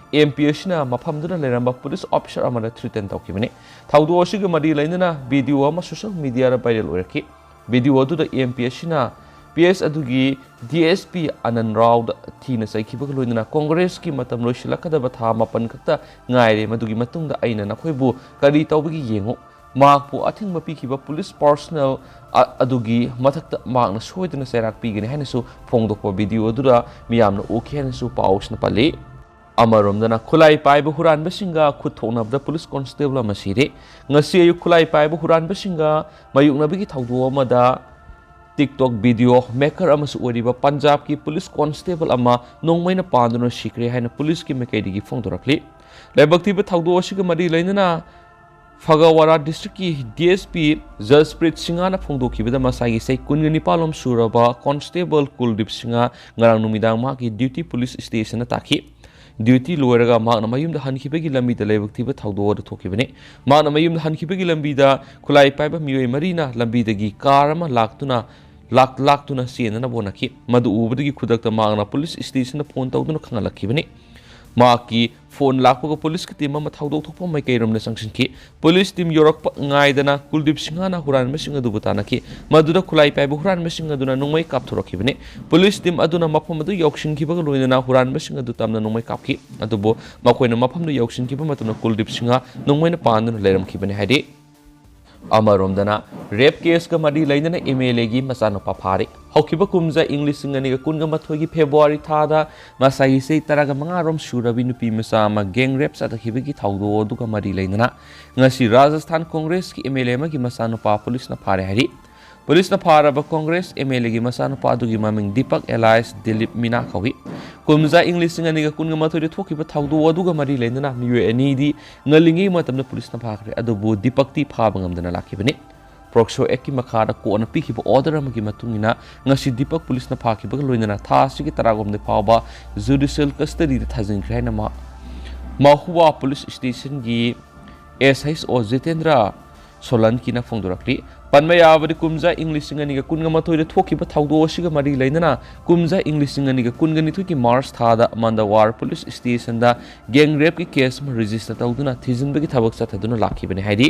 MP ꯑꯁꯤꯅ ꯃꯐꯝꯗꯨꯗ ꯂꯩꯔꯝꯕ ꯄꯨꯂꯤꯁ officer ꯑꯃꯗ threaten ꯇꯧꯈꯤꯕꯅꯤ꯫ ꯊꯧꯗꯣꯛ ꯑꯁꯤꯒ ꯃꯔꯤ ꯂꯩꯅꯅ video ꯑꯃ social mediaꯗ viral ꯑꯣꯏꯔꯛꯈꯤ꯫ Video ꯑꯗꯨꯗ MP ꯑꯁꯤꯅ ꯄꯤ ꯑꯦꯁ ꯑꯗꯨꯒꯤ ꯗꯤ ꯑꯦꯁ ꯄꯤ ꯑꯅꯟ ꯔꯥꯎꯗ ꯊꯤꯅ ꯆꯩꯈꯤꯕꯒ ꯂꯣꯏꯅꯅ ꯀꯣꯡꯒ꯭ꯔꯦꯁꯀꯤ ꯃꯇꯝ ꯂꯣꯏꯁꯤꯜꯂꯛꯀꯗꯕ ꯊꯥ ꯃꯥꯄꯟ ꯈꯛꯇ ꯉꯥꯏꯔꯦ, ꯃꯗꯨꯒꯤ ꯃꯇꯨꯡꯗ ꯑꯩꯅ ꯅꯈꯣꯏꯕꯨ ꯀꯔꯤ ꯇꯧꯕꯒꯦ ꯌꯦꯡꯉꯨ꯫ ꯃꯍꯥꯛꯄꯨ ꯑꯊꯤꯡꯕ ꯄꯤꯈꯤꯕ ꯄꯨꯂꯤꯁ ꯄꯥꯔꯁꯣꯅꯦꯜ ꯑ-, ꯑꯗꯨꯒꯤ ꯃꯊꯛꯇ ꯃꯍꯥꯛꯅ ꯁꯣꯏꯗꯅ ꯆꯩꯔꯥꯛ ꯄꯤꯒꯅꯤ ꯍꯥꯏꯅꯁꯨ ꯐꯣꯡꯗꯣꯛꯄ ꯚꯤꯗꯤꯑꯣ ꯑꯗꯨꯗ ꯃꯤꯌꯥꯝꯅ ꯎꯈꯤ ꯍꯥꯏꯅꯁꯨ ꯄꯥꯎꯁꯤꯅ ꯄꯜꯂꯤ꯫ ꯑꯃꯔꯣꯝꯗꯅ ꯈꯨꯠꯂꯥꯏ ꯄꯥꯏꯕ ꯍꯨꯔꯥꯟꯕꯁꯤꯡꯒ ꯈꯨꯠ ꯊꯣꯛꯅꯕꯗ ꯄꯨꯂꯤꯁ ꯀꯣꯟꯁꯇꯦꯕꯜ ꯑꯃ ꯁꯤꯔꯦ꯫ ꯉꯁꯤ ꯑꯌꯨꯛ ꯈꯨꯠꯂꯥꯏ ꯄꯥꯏꯕ ꯍꯨꯔꯥꯟꯕꯁꯤꯡꯒ ꯃꯥꯌꯣꯛꯅꯕꯒꯤ ꯊꯧꯗꯣꯛ ꯑꯃꯗ TikTok ꯚꯤꯗꯤꯑꯣ ꯃꯦꯀꯔ ꯑꯃꯁꯨ ꯑꯣꯏꯔꯤꯕ ꯄꯟꯖꯥꯕꯀꯤ ꯄꯨꯂꯤꯁ ꯀꯣꯟꯁꯇꯦꯕꯜ ꯑꯃ ꯅꯣꯡꯃꯩꯅ ꯄꯥꯟꯗꯨꯅ ꯁꯤꯈ꯭ꯔꯦ ꯍꯥꯏꯅ ꯄꯨꯂꯤꯁꯀꯤ ꯃꯥꯏꯀꯩꯗꯒꯤ ꯐꯣꯡꯗꯣꯔꯛꯂꯤ꯫ ꯂꯥꯏꯕꯛ ꯊꯤꯕ ꯊꯧꯗꯣꯛ ꯑꯁꯤꯒ ꯃꯔꯤ ꯂꯩꯅꯅ ꯐꯒꯋꯥꯔꯥ ꯗꯤꯁꯇ꯭ꯔꯤꯛꯀꯤ ꯗꯤ ꯑꯦꯁ ꯄꯤ ꯖꯁꯄ꯭ꯔꯤꯠ ꯁꯤꯡꯍꯅ ꯐꯣꯡꯗꯣꯛꯈꯤꯕꯗ ꯃꯁꯥꯒꯤ ꯆꯍꯤ ꯀꯨꯟꯒ ꯅꯤꯄꯥꯟ ꯂꯣꯝ ꯁꯨꯔꯕ ꯀꯣꯟꯁꯇꯦꯕꯜ ꯀꯨꯜꯗꯤꯞ ꯁꯤꯡꯍ ꯉꯔꯥꯡ ꯅꯨꯃꯤꯗꯥꯡ ꯃꯍꯥꯛꯀꯤ ꯗ꯭ꯌꯨꯇꯤ ꯄꯨꯂꯤꯁ ꯁ꯭ꯇꯦꯁꯟꯗ ꯇꯥꯈꯤ꯫ ꯗ꯭ꯌꯨꯇꯤ ꯂꯣꯏꯔꯒ ꯃꯍꯥꯛꯅ ꯃꯌꯨꯝꯗ ꯍꯟꯈꯤꯕꯒꯤ ꯂꯝꯕꯤꯗ ꯂꯥꯏꯕꯛ ꯊꯤꯕ ꯊꯧꯗꯣꯛ ꯑꯗꯨ ꯊꯣꯛꯈꯤꯕꯅꯤ꯫ ꯃꯍꯥꯛꯅ ꯃꯌꯨꯝꯗ ꯍꯟꯈꯤꯕꯒꯤ ꯂꯝꯕꯤꯗ ꯈꯨꯠꯂꯥꯏ ꯄꯥꯏꯕ ꯃꯤꯑꯣꯏ ꯃꯔꯤꯅ ꯂꯝꯕꯤꯗꯒꯤ ꯀꯥꯔ ꯑꯃ ꯂꯥꯛꯇꯨꯅ, ꯂꯥꯛ-, ꯂꯥꯛꯇꯨꯅ ꯆꯦꯟꯅꯅꯕ ꯍꯣꯠꯅꯈꯤ꯫ ꯃꯗꯨ ꯎꯕꯗꯒꯤ ꯈꯨꯗꯛꯇ ꯃꯍꯥꯛꯅ ꯄꯨꯂꯤꯁ ꯁ꯭ꯇꯦꯁꯟꯗ ꯐꯣꯟ ꯇꯧꯗꯨꯅ ꯈꯪꯍꯜꯂꯛꯈꯤꯕꯅꯤ꯫ ꯃꯍꯥꯛꯀꯤ ꯐꯣꯟ ꯂꯥꯛꯄꯒ ꯄꯨꯂꯤꯁꯀꯤ ꯇꯤꯝ ꯑꯃ ꯊꯧꯗꯣꯛ ꯊꯣꯛꯄ ꯃꯥꯏꯀꯩꯔꯣꯝꯗ ꯆꯪꯁꯤꯟꯈꯤ꯫ ꯄꯨꯂꯤꯁ ꯇꯤꯝ ꯌꯧꯔꯛꯄ ꯉꯥꯏꯗꯅ ꯀꯨꯜꯗꯤꯞ ꯁꯤꯡꯍꯅ ꯍꯨꯔꯥꯟꯕꯁꯤꯡ ꯑꯗꯨꯕꯨ ꯇꯥꯟꯅꯈꯤ꯫ ꯃꯗꯨꯗ ꯈꯨꯠꯂꯥꯏ ꯄꯥꯏꯕ ꯍꯨꯔꯥꯟꯕꯁꯤꯡ ꯑꯗꯨꯅ ꯅꯣꯡꯃꯩ ꯀꯥꯞꯊꯣꯔꯛꯈꯤꯕꯅꯤ꯫ ꯄꯨꯂꯤꯁ ꯇꯤꯝ ꯑꯗꯨꯅ ꯃꯐꯝ ꯑꯗꯨ ꯌꯧꯁꯤꯟꯈꯤꯕꯒ ꯂꯣꯏꯅꯅ ꯍꯨꯔꯥꯟꯕꯁꯤꯡ ꯑꯗꯨ ꯇꯝꯅ ꯅꯣꯡꯃꯩ ꯀꯥꯞꯈꯤ꯫ ꯑꯗꯨꯕꯨ ꯃꯈꯣꯏꯅ ꯃꯐꯝꯗꯨ ꯌꯧꯁꯤꯟꯈꯤꯕ ꯃꯇꯝꯗ ꯀꯨꯜꯗꯤꯞ ꯁꯤꯡꯍ ꯅꯣꯡꯃꯩꯅ ꯄꯥꯟꯗꯨꯅ ꯂꯩꯔꯝꯈꯤꯕꯅꯤ ꯍꯥꯏꯔꯤ꯫ ꯑꯃꯔꯣꯝꯗꯅ ꯔꯦꯞ ꯀꯦꯁꯀ ꯃꯔꯤ ꯂꯩꯅꯅ ꯑꯦꯝ ꯑꯦꯜ ꯑꯦꯒꯤ ꯃꯆꯥꯅꯨꯄꯥ ꯐꯥꯔꯦ꯫ ꯍꯧꯈꯤꯕ ꯀꯨꯝꯖꯥ ꯏꯪ ꯂꯤꯁꯤꯡ ꯑꯅꯤꯒ ꯀꯨꯟꯒ ꯃꯥꯊꯣꯏꯒꯤ ꯐꯦꯕ꯭ꯔꯨꯋꯥꯔꯤ ꯊꯥꯗ ꯃꯁꯥꯒꯤ ꯆꯍꯤ ꯇꯔꯥꯒ ꯃꯉꯥ ꯔꯣꯝ ꯁꯨꯔꯕꯤ ꯅꯨꯄꯤ ꯃꯆꯥ ꯑꯃ ꯒꯦꯡ ꯔꯦꯞ ꯆꯠꯊꯈꯤꯕꯒꯤ ꯊꯧꯗꯣꯛ ꯑꯗꯨꯒ ꯃꯔꯤ ꯂꯩꯅꯅ ꯉꯁꯤ ꯔꯥꯖꯁꯊꯥꯟ ꯀꯣꯡꯒ꯭ꯔꯦꯁꯀꯤ ꯑꯦꯝ ꯑꯦꯜ ꯑꯦ ꯑꯃꯒꯤ ꯃꯆꯥꯅꯨꯄꯥ ꯄꯨꯂꯤꯁꯅ ꯐꯥꯔꯦ ꯍꯥꯏꯔꯤ꯫ ꯄꯨꯂꯤꯁꯅ ꯐꯥꯔꯕ ꯀꯣꯡꯒ꯭ꯔꯦꯁ ꯑꯦꯝ ꯑꯦꯜ ꯑꯦꯒꯤ ꯃꯆꯥꯅꯨꯄꯥ ꯑꯗꯨꯒꯤ ꯃꯃꯤꯡ ꯗꯤꯄꯛ ꯑꯦꯂꯥꯏꯁ ꯗꯤꯂꯤꯞ ꯃꯤꯅꯥ ꯀꯧꯏ꯫ ꯀꯨꯝꯖꯥ ꯏꯪ ꯂꯤꯁꯤꯡ ꯑꯅꯤꯒ ꯀꯨꯟꯒ ꯃꯥꯊꯣꯏꯗ ꯊꯣꯛꯈꯤꯕ ꯊꯧꯗꯣꯛ ꯑꯗꯨꯒ ꯃꯔꯤ ꯂꯩꯅꯅ ꯃꯤꯑꯣꯏ ꯑꯅꯤꯗꯤ ꯉꯜꯂꯤꯉꯩ ꯃꯇꯝꯗ ꯄꯨꯂꯤꯁꯅ ꯐꯥꯈ꯭ꯔꯦ, ꯑꯗꯨꯕꯨ ꯗꯤꯄꯛꯇꯤ ꯐꯥꯕ ꯉꯝꯗꯅ ꯂꯥꯛꯈꯤꯕꯅꯤ꯫ ꯄꯣꯛꯁꯣ ꯑꯦꯛꯀꯤ ꯃꯈꯥꯗ ꯀꯣꯔꯠꯅ ꯄꯤꯈꯤꯕ ꯑꯣꯔꯗꯔ ꯑꯃꯒꯤ ꯃꯇꯨꯡ ꯏꯟꯅ ꯉꯁꯤ ꯗꯤꯄꯛ ꯄꯨꯂꯤꯁꯅ ꯐꯥꯈꯤꯕꯒ ꯂꯣꯏꯅꯅ ꯊꯥ ꯑꯁꯤꯒꯤ ꯇꯔꯥꯍꯨꯝꯗꯣꯏ ꯐꯥꯎꯕ ꯖꯨꯗꯤꯁꯤꯌꯦꯜ ꯀꯁꯇꯗꯤꯗ ꯊꯥꯖꯤꯟꯈ꯭ꯔꯦ ꯍꯥꯏꯅ ꯃꯍꯥ-, ꯃꯍꯨꯋꯥ ꯄꯨꯂꯤꯁ ꯁ꯭ꯇꯦꯁꯟꯒꯤ ꯑꯦꯁ ꯑꯩꯆ ꯑꯣ ꯖꯤꯇꯦꯟꯗ꯭ꯔ ꯁꯣꯂꯟꯀꯤꯅ ꯐꯣꯡꯗꯣꯔꯛꯂꯤ꯫ ꯄꯟꯕ ꯌꯥꯕꯗꯤ ꯀꯨꯝꯖꯥ ꯏꯪ ꯂꯤꯁꯤꯡ ꯑꯅꯤꯒ ꯀꯨꯟꯒ ꯃꯥꯊꯣꯏꯗ ꯊꯣꯛꯈꯤꯕ ꯊꯧꯗꯣꯛ ꯑꯁꯤꯒ ꯃꯔꯤ ꯂꯩꯅꯅ ꯀꯨꯝꯖꯥ ꯏꯪ ꯂꯤꯁꯤꯡ ꯑꯅꯤꯒ ꯀꯨꯟꯒ ꯅꯤꯊꯣꯏꯒꯤ ꯃꯥꯔꯆ ꯊꯥꯗ ꯃꯟꯗꯋꯥꯔ ꯄꯨꯂꯤꯁ ꯁ꯭ꯇꯦꯁꯟꯗ ꯒꯦꯡ ꯔꯦꯞꯀꯤ ꯀꯦꯁ ꯑꯃ ꯔꯦꯖꯤꯁꯇꯔ ꯇꯧꯗꯨꯅ ꯊꯤꯖꯤꯟꯕꯒꯤ ꯊꯕꯛ ꯆꯠꯊꯗꯨꯅ ꯂꯥꯛꯈꯤꯕꯅꯤ ꯍꯥꯏꯔꯤ꯫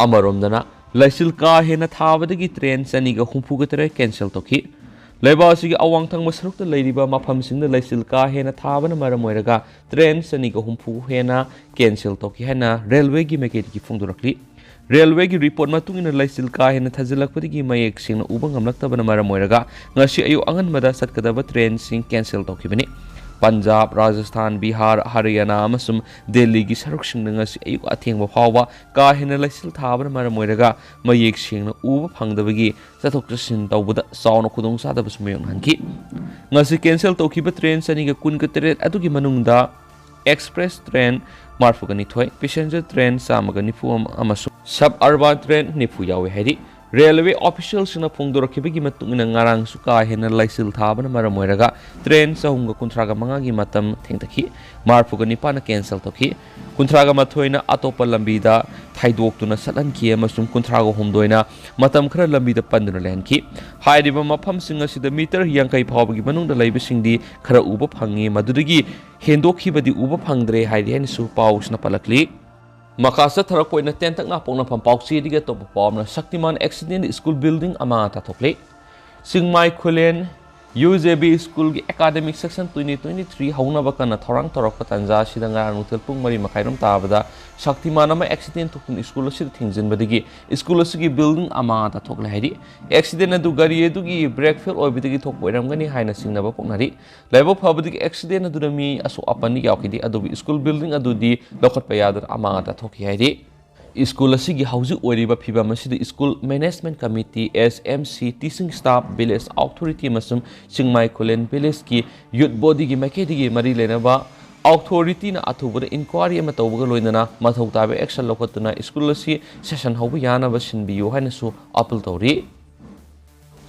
ꯑꯃꯔꯣꯝꯗꯅ ꯂꯩꯆꯤꯜ ꯀꯥ ꯍꯦꯟꯅ ꯊꯥꯕꯗꯒꯤ ꯇ꯭ꯔꯦꯟ ꯆꯅꯤꯒ ꯍꯨꯝꯐꯨꯒ ꯇꯔꯦꯠ ꯀꯦꯟꯁꯦꯜ ꯇꯧꯈꯤ꯫ ꯂꯩꯕꯥꯛ ꯑꯁꯤꯒꯤ ꯑꯋꯥꯡ ꯊꯪꯕ ꯁꯔꯨꯛꯇ ꯂꯩꯔꯤꯕ ꯃꯐꯝꯁꯤꯡꯗ ꯂꯩꯆꯤꯜ ꯀꯥ ꯍꯦꯟꯅ ꯊꯥꯕꯅ ꯃꯔꯝ ꯑꯣꯏꯔꯒ ꯇ꯭ꯔꯦꯟ ꯆꯅꯤꯒ ꯍꯨꯝꯐꯨ ꯍꯦꯟꯅ ꯀꯦꯟꯁꯦꯜ ꯇꯧꯈꯤ ꯍꯥꯏꯅ ꯔꯦꯜꯋꯦꯒꯤ ꯃꯥꯏꯀꯩꯗꯒꯤ ꯐꯣꯡꯗꯣꯔꯛꯂꯤ꯫ ꯔꯦꯜꯋꯦꯒꯤ ꯔꯤꯄꯣꯔꯠ ꯃꯇꯨꯡ ꯏꯟꯅ ꯂꯩꯆꯤꯜ ꯀꯥ ꯍꯦꯟꯅ ꯊꯥꯖꯤꯜꯂꯛꯄꯗꯒꯤ ꯃꯌꯦꯛ ꯁꯦꯡꯅ ꯎꯕ ꯉꯝꯂꯛꯇꯕꯅ ꯃꯔꯝ ꯑꯣꯏꯔꯒ ꯉꯁꯤ ꯑꯌꯨꯛ ꯑꯉꯟꯕꯗ ꯆꯠꯀꯗꯕ ꯇ꯭ꯔꯦꯟꯁꯤꯡ ꯀꯦꯟꯁꯦꯜ ꯇꯧꯈꯤꯕꯅꯤ꯫ ꯄꯟꯖꯥꯕ, ꯔꯥꯖꯁꯊꯥꯟ, ꯕꯤꯍꯥꯔ, ꯍꯔꯤꯌꯥꯅꯥ ꯑꯃꯁꯨꯡ ꯗꯦꯜꯂꯤꯒꯤ ꯁꯔꯨꯛꯁꯤꯡꯗ ꯉꯁꯤ ꯑꯌꯨꯛ ꯑꯊꯦꯡꯕ ꯐꯥꯎꯕ ꯀꯥ ꯍꯦꯟꯅ ꯂꯩꯆꯤꯜ ꯊꯥꯕꯅ ꯃꯔꯝ ꯑꯣꯏꯔꯒ ꯃꯌꯦꯛ ꯁꯦꯡꯅ ꯎꯕ ꯐꯪꯗꯕꯒꯤ ꯆꯠꯊꯣꯛ ꯆꯠꯁꯤꯟ ꯇꯧꯕꯗ ꯆꯥꯎꯅ ꯈꯨꯗꯣꯡꯆꯥꯗꯕꯁꯨ ꯃꯥꯌꯣꯛꯅꯍꯟꯈꯤ꯫ ꯉꯁꯤ ꯀꯦꯟꯁꯦꯜ ꯇꯧꯈꯤꯕ ꯇ꯭ꯔꯦꯟ ꯆꯅꯤꯒ ꯀꯨꯟꯒ ꯇꯔꯦꯠ ꯑꯗꯨꯒꯤ ꯃꯅꯨꯡꯗ ꯑꯦꯛꯁꯄ꯭ꯔꯦꯁ ꯇ꯭ꯔꯦꯟ ꯃꯔꯤꯐꯨꯒ ꯅꯤꯊꯣꯏ, ꯄꯦꯁꯦꯟꯖꯔ ꯇ꯭ꯔꯦꯟ ꯆꯥꯝꯃꯒ ꯅꯤꯐꯨ ꯑꯃ ꯑꯃꯁꯨꯡ ꯁꯕ ꯑꯔꯕꯥꯟ ꯇ꯭ꯔꯦꯟ ꯅꯤꯐꯨ ꯌꯥꯎꯏ ꯍꯥꯏꯔꯤ꯫ ꯔꯦꯜꯋꯦ ꯑꯣꯐꯤꯁꯤꯌꯦꯜꯁꯤꯡꯅ ꯐꯣꯡꯗꯣꯔꯛꯈꯤꯕꯒꯤ ꯃꯇꯨꯡ ꯏꯟꯅ ꯉꯔꯥꯡꯁꯨ ꯀꯥ ꯍꯦꯟꯅ ꯂꯩꯆꯤꯜ ꯊꯥꯕꯅ ꯃꯔꯝ ꯑꯣꯏꯔꯒ ꯇ꯭ꯔꯦꯟ ꯆꯍꯨꯝꯒ ꯀꯨꯟꯊ꯭ꯔꯥꯒ ꯃꯉꯥꯒꯤ ꯃꯇꯝ ꯊꯦꯡꯊꯈꯤ꯫ ꯃꯔꯤꯐꯨꯒ ꯅꯤꯄꯥꯟꯅ ꯀꯦꯟꯁꯦꯜ ꯇꯧꯈꯤ꯫ ꯀꯨꯟꯊ꯭ꯔꯥꯒ ꯃꯥꯊꯣꯏꯅ ꯑꯇꯣꯞꯄ ꯂꯝꯕꯤꯗ ꯊꯩꯗꯣꯛꯇꯨꯅ ꯆꯠꯍꯟꯈꯤ ꯑꯃꯁꯨꯡ ꯀꯨꯟꯊ꯭ꯔꯥꯒ ꯍꯨꯝꯗꯣꯏꯅ ꯃꯇꯝ ꯈꯔ ꯂꯝꯕꯤꯗ ꯄꯟꯗꯨꯅ ꯂꯩꯍꯟꯈꯤ꯫ ꯍꯥꯏꯔꯤꯕ ꯃꯐꯝꯁꯤꯡ ꯑꯁꯤꯗ ꯃꯤꯇꯔ ꯌꯥꯡꯈꯩ ꯐꯥꯎꯕꯒꯤ ꯃꯅꯨꯡꯗ ꯂꯩꯕꯁꯤꯡꯗꯤ ꯈꯔ ꯎꯕ ꯐꯪꯉꯤ, ꯃꯗꯨꯗꯒꯤ ꯍꯦꯟꯗꯣꯛꯈꯤꯕꯗꯤ ꯎꯕ ꯐꯪꯗ꯭ꯔꯦ ꯍꯥꯏꯔꯤ ꯍꯥꯏꯅꯁꯨ ꯄꯥꯎꯁꯤꯅ ꯄꯜꯂꯛꯂꯤ꯫ ꯃꯈꯥ ꯆꯠꯊꯔꯛꯄ ꯑꯣꯏꯅ ꯇꯦꯟꯇꯛꯅ ꯄꯣꯛꯅꯐꯝ ꯄꯥꯎꯆꯦꯗꯒꯤ ꯑꯇꯣꯞꯄ ꯄꯥꯎ ꯑꯃꯅ ꯁꯛꯇꯤꯃꯥꯟ ꯑꯦꯛꯁꯤꯗꯦꯟ ꯁ꯭ꯀꯨꯜ ꯕꯤꯜꯗꯤꯡ ꯑꯃ ꯇꯥꯊꯣꯛꯂꯦ꯫ Chingmai Khullen U J B ꯁ꯭ꯀꯨꯜꯒꯤ academic session twenty twenty three ꯍꯧꯅꯕ ꯀꯟꯅ ꯊꯧꯔꯥꯡ ꯇꯧꯔꯛꯄ ꯇꯥꯟꯖꯥ ꯑꯁꯤꯗ ꯉꯔꯥꯡ ꯅꯨꯡꯊꯤꯜ ꯄꯨꯡ ꯃꯔꯤ ꯃꯈꯥꯏꯔꯣꯝ ꯇꯥꯕꯗ ꯁꯛꯇꯤꯃꯥꯟ ꯑꯃ ꯑꯦꯛꯁꯤꯗꯦꯟ ꯊꯣꯛꯇꯨꯅ ꯁ꯭ꯀꯨꯜ ꯑꯁꯤꯗ ꯊꯤꯡꯖꯤꯟꯕꯗꯒꯤ ꯁ꯭ꯀꯨꯜ ꯑꯁꯤꯒꯤ ꯕꯤꯜꯗꯤꯡ ꯑꯃ ꯇꯥꯊꯣꯛꯂꯦ ꯍꯥꯏꯔꯤ꯫ ꯑꯦꯛꯁꯤꯗꯦꯟ ꯑꯗꯨ ꯒꯥꯔꯤ ꯑꯗꯨꯒꯤ ꯕ꯭ꯔꯦꯛ ꯐꯦꯜ ꯑꯣꯏꯕꯗꯒꯤ ꯊꯣꯛꯄ ꯑꯣꯏꯔꯝꯒꯅꯤ ꯍꯥꯏꯅ ꯆꯤꯡꯅꯕ ꯄꯣꯛꯅꯔꯤ꯫ ꯂꯥꯏꯕꯛ ꯐꯕꯗꯒꯤ ꯑꯦꯛꯁꯤꯗꯦꯟ ꯑꯗꯨꯗ ꯃꯤ ꯑꯁꯣꯛ ꯑꯄꯟ ꯌꯥꯎꯈꯤꯗꯦ, ꯑꯗꯨꯕꯨ ꯁ꯭ꯀꯨꯜ ꯕꯤꯜꯗꯤꯡ ꯑꯗꯨꯗꯤ ꯂꯧꯈꯠꯄ ꯌꯥꯗꯅ ꯑꯃꯥꯡ ꯑꯇꯥ ꯊꯣꯛꯈꯤ ꯍꯥꯏꯔꯤ꯫ ꯁ꯭ꯀꯨꯜ ꯑꯁꯤꯒꯤ ꯍꯧꯖꯤꯛ ꯑꯣꯏꯔꯤꯕ ꯐꯤꯕꯝ ꯑꯁꯤꯗ school management committee, S M C, teaching staff, village authority ꯑꯃꯁꯨꯡ ꯆꯤꯡꯃꯥꯏ ꯈꯨꯂꯦꯟ ꯚꯤꯂꯦꯖꯀꯤ ꯌꯨꯠ ꯕꯣꯗꯤꯒꯤ ꯃꯥꯏꯀꯩꯗꯒꯤ ꯃꯔꯤ ꯂꯩꯅꯕ ꯑꯣꯊꯣꯔꯤꯇꯤꯅ ꯑꯊꯨꯕꯗ ꯏꯟꯀ꯭ꯋꯥꯔꯤ ꯑꯃ ꯇꯧꯕꯒ ꯂꯣꯏꯅꯅ ꯃꯊꯧ ꯇꯥꯕ ꯑꯦꯛꯁꯟ ꯂꯧꯈꯠꯇꯨꯅ ꯁ꯭ꯀꯨꯜ ꯑꯁꯤ ꯁꯦꯁꯟ ꯍꯧꯕ ꯌꯥꯅꯕ ꯁꯤꯟꯕꯤꯌꯨ ꯍꯥꯏꯅꯁꯨ ꯑꯥꯄꯤꯜ ꯇꯧꯔꯤ꯫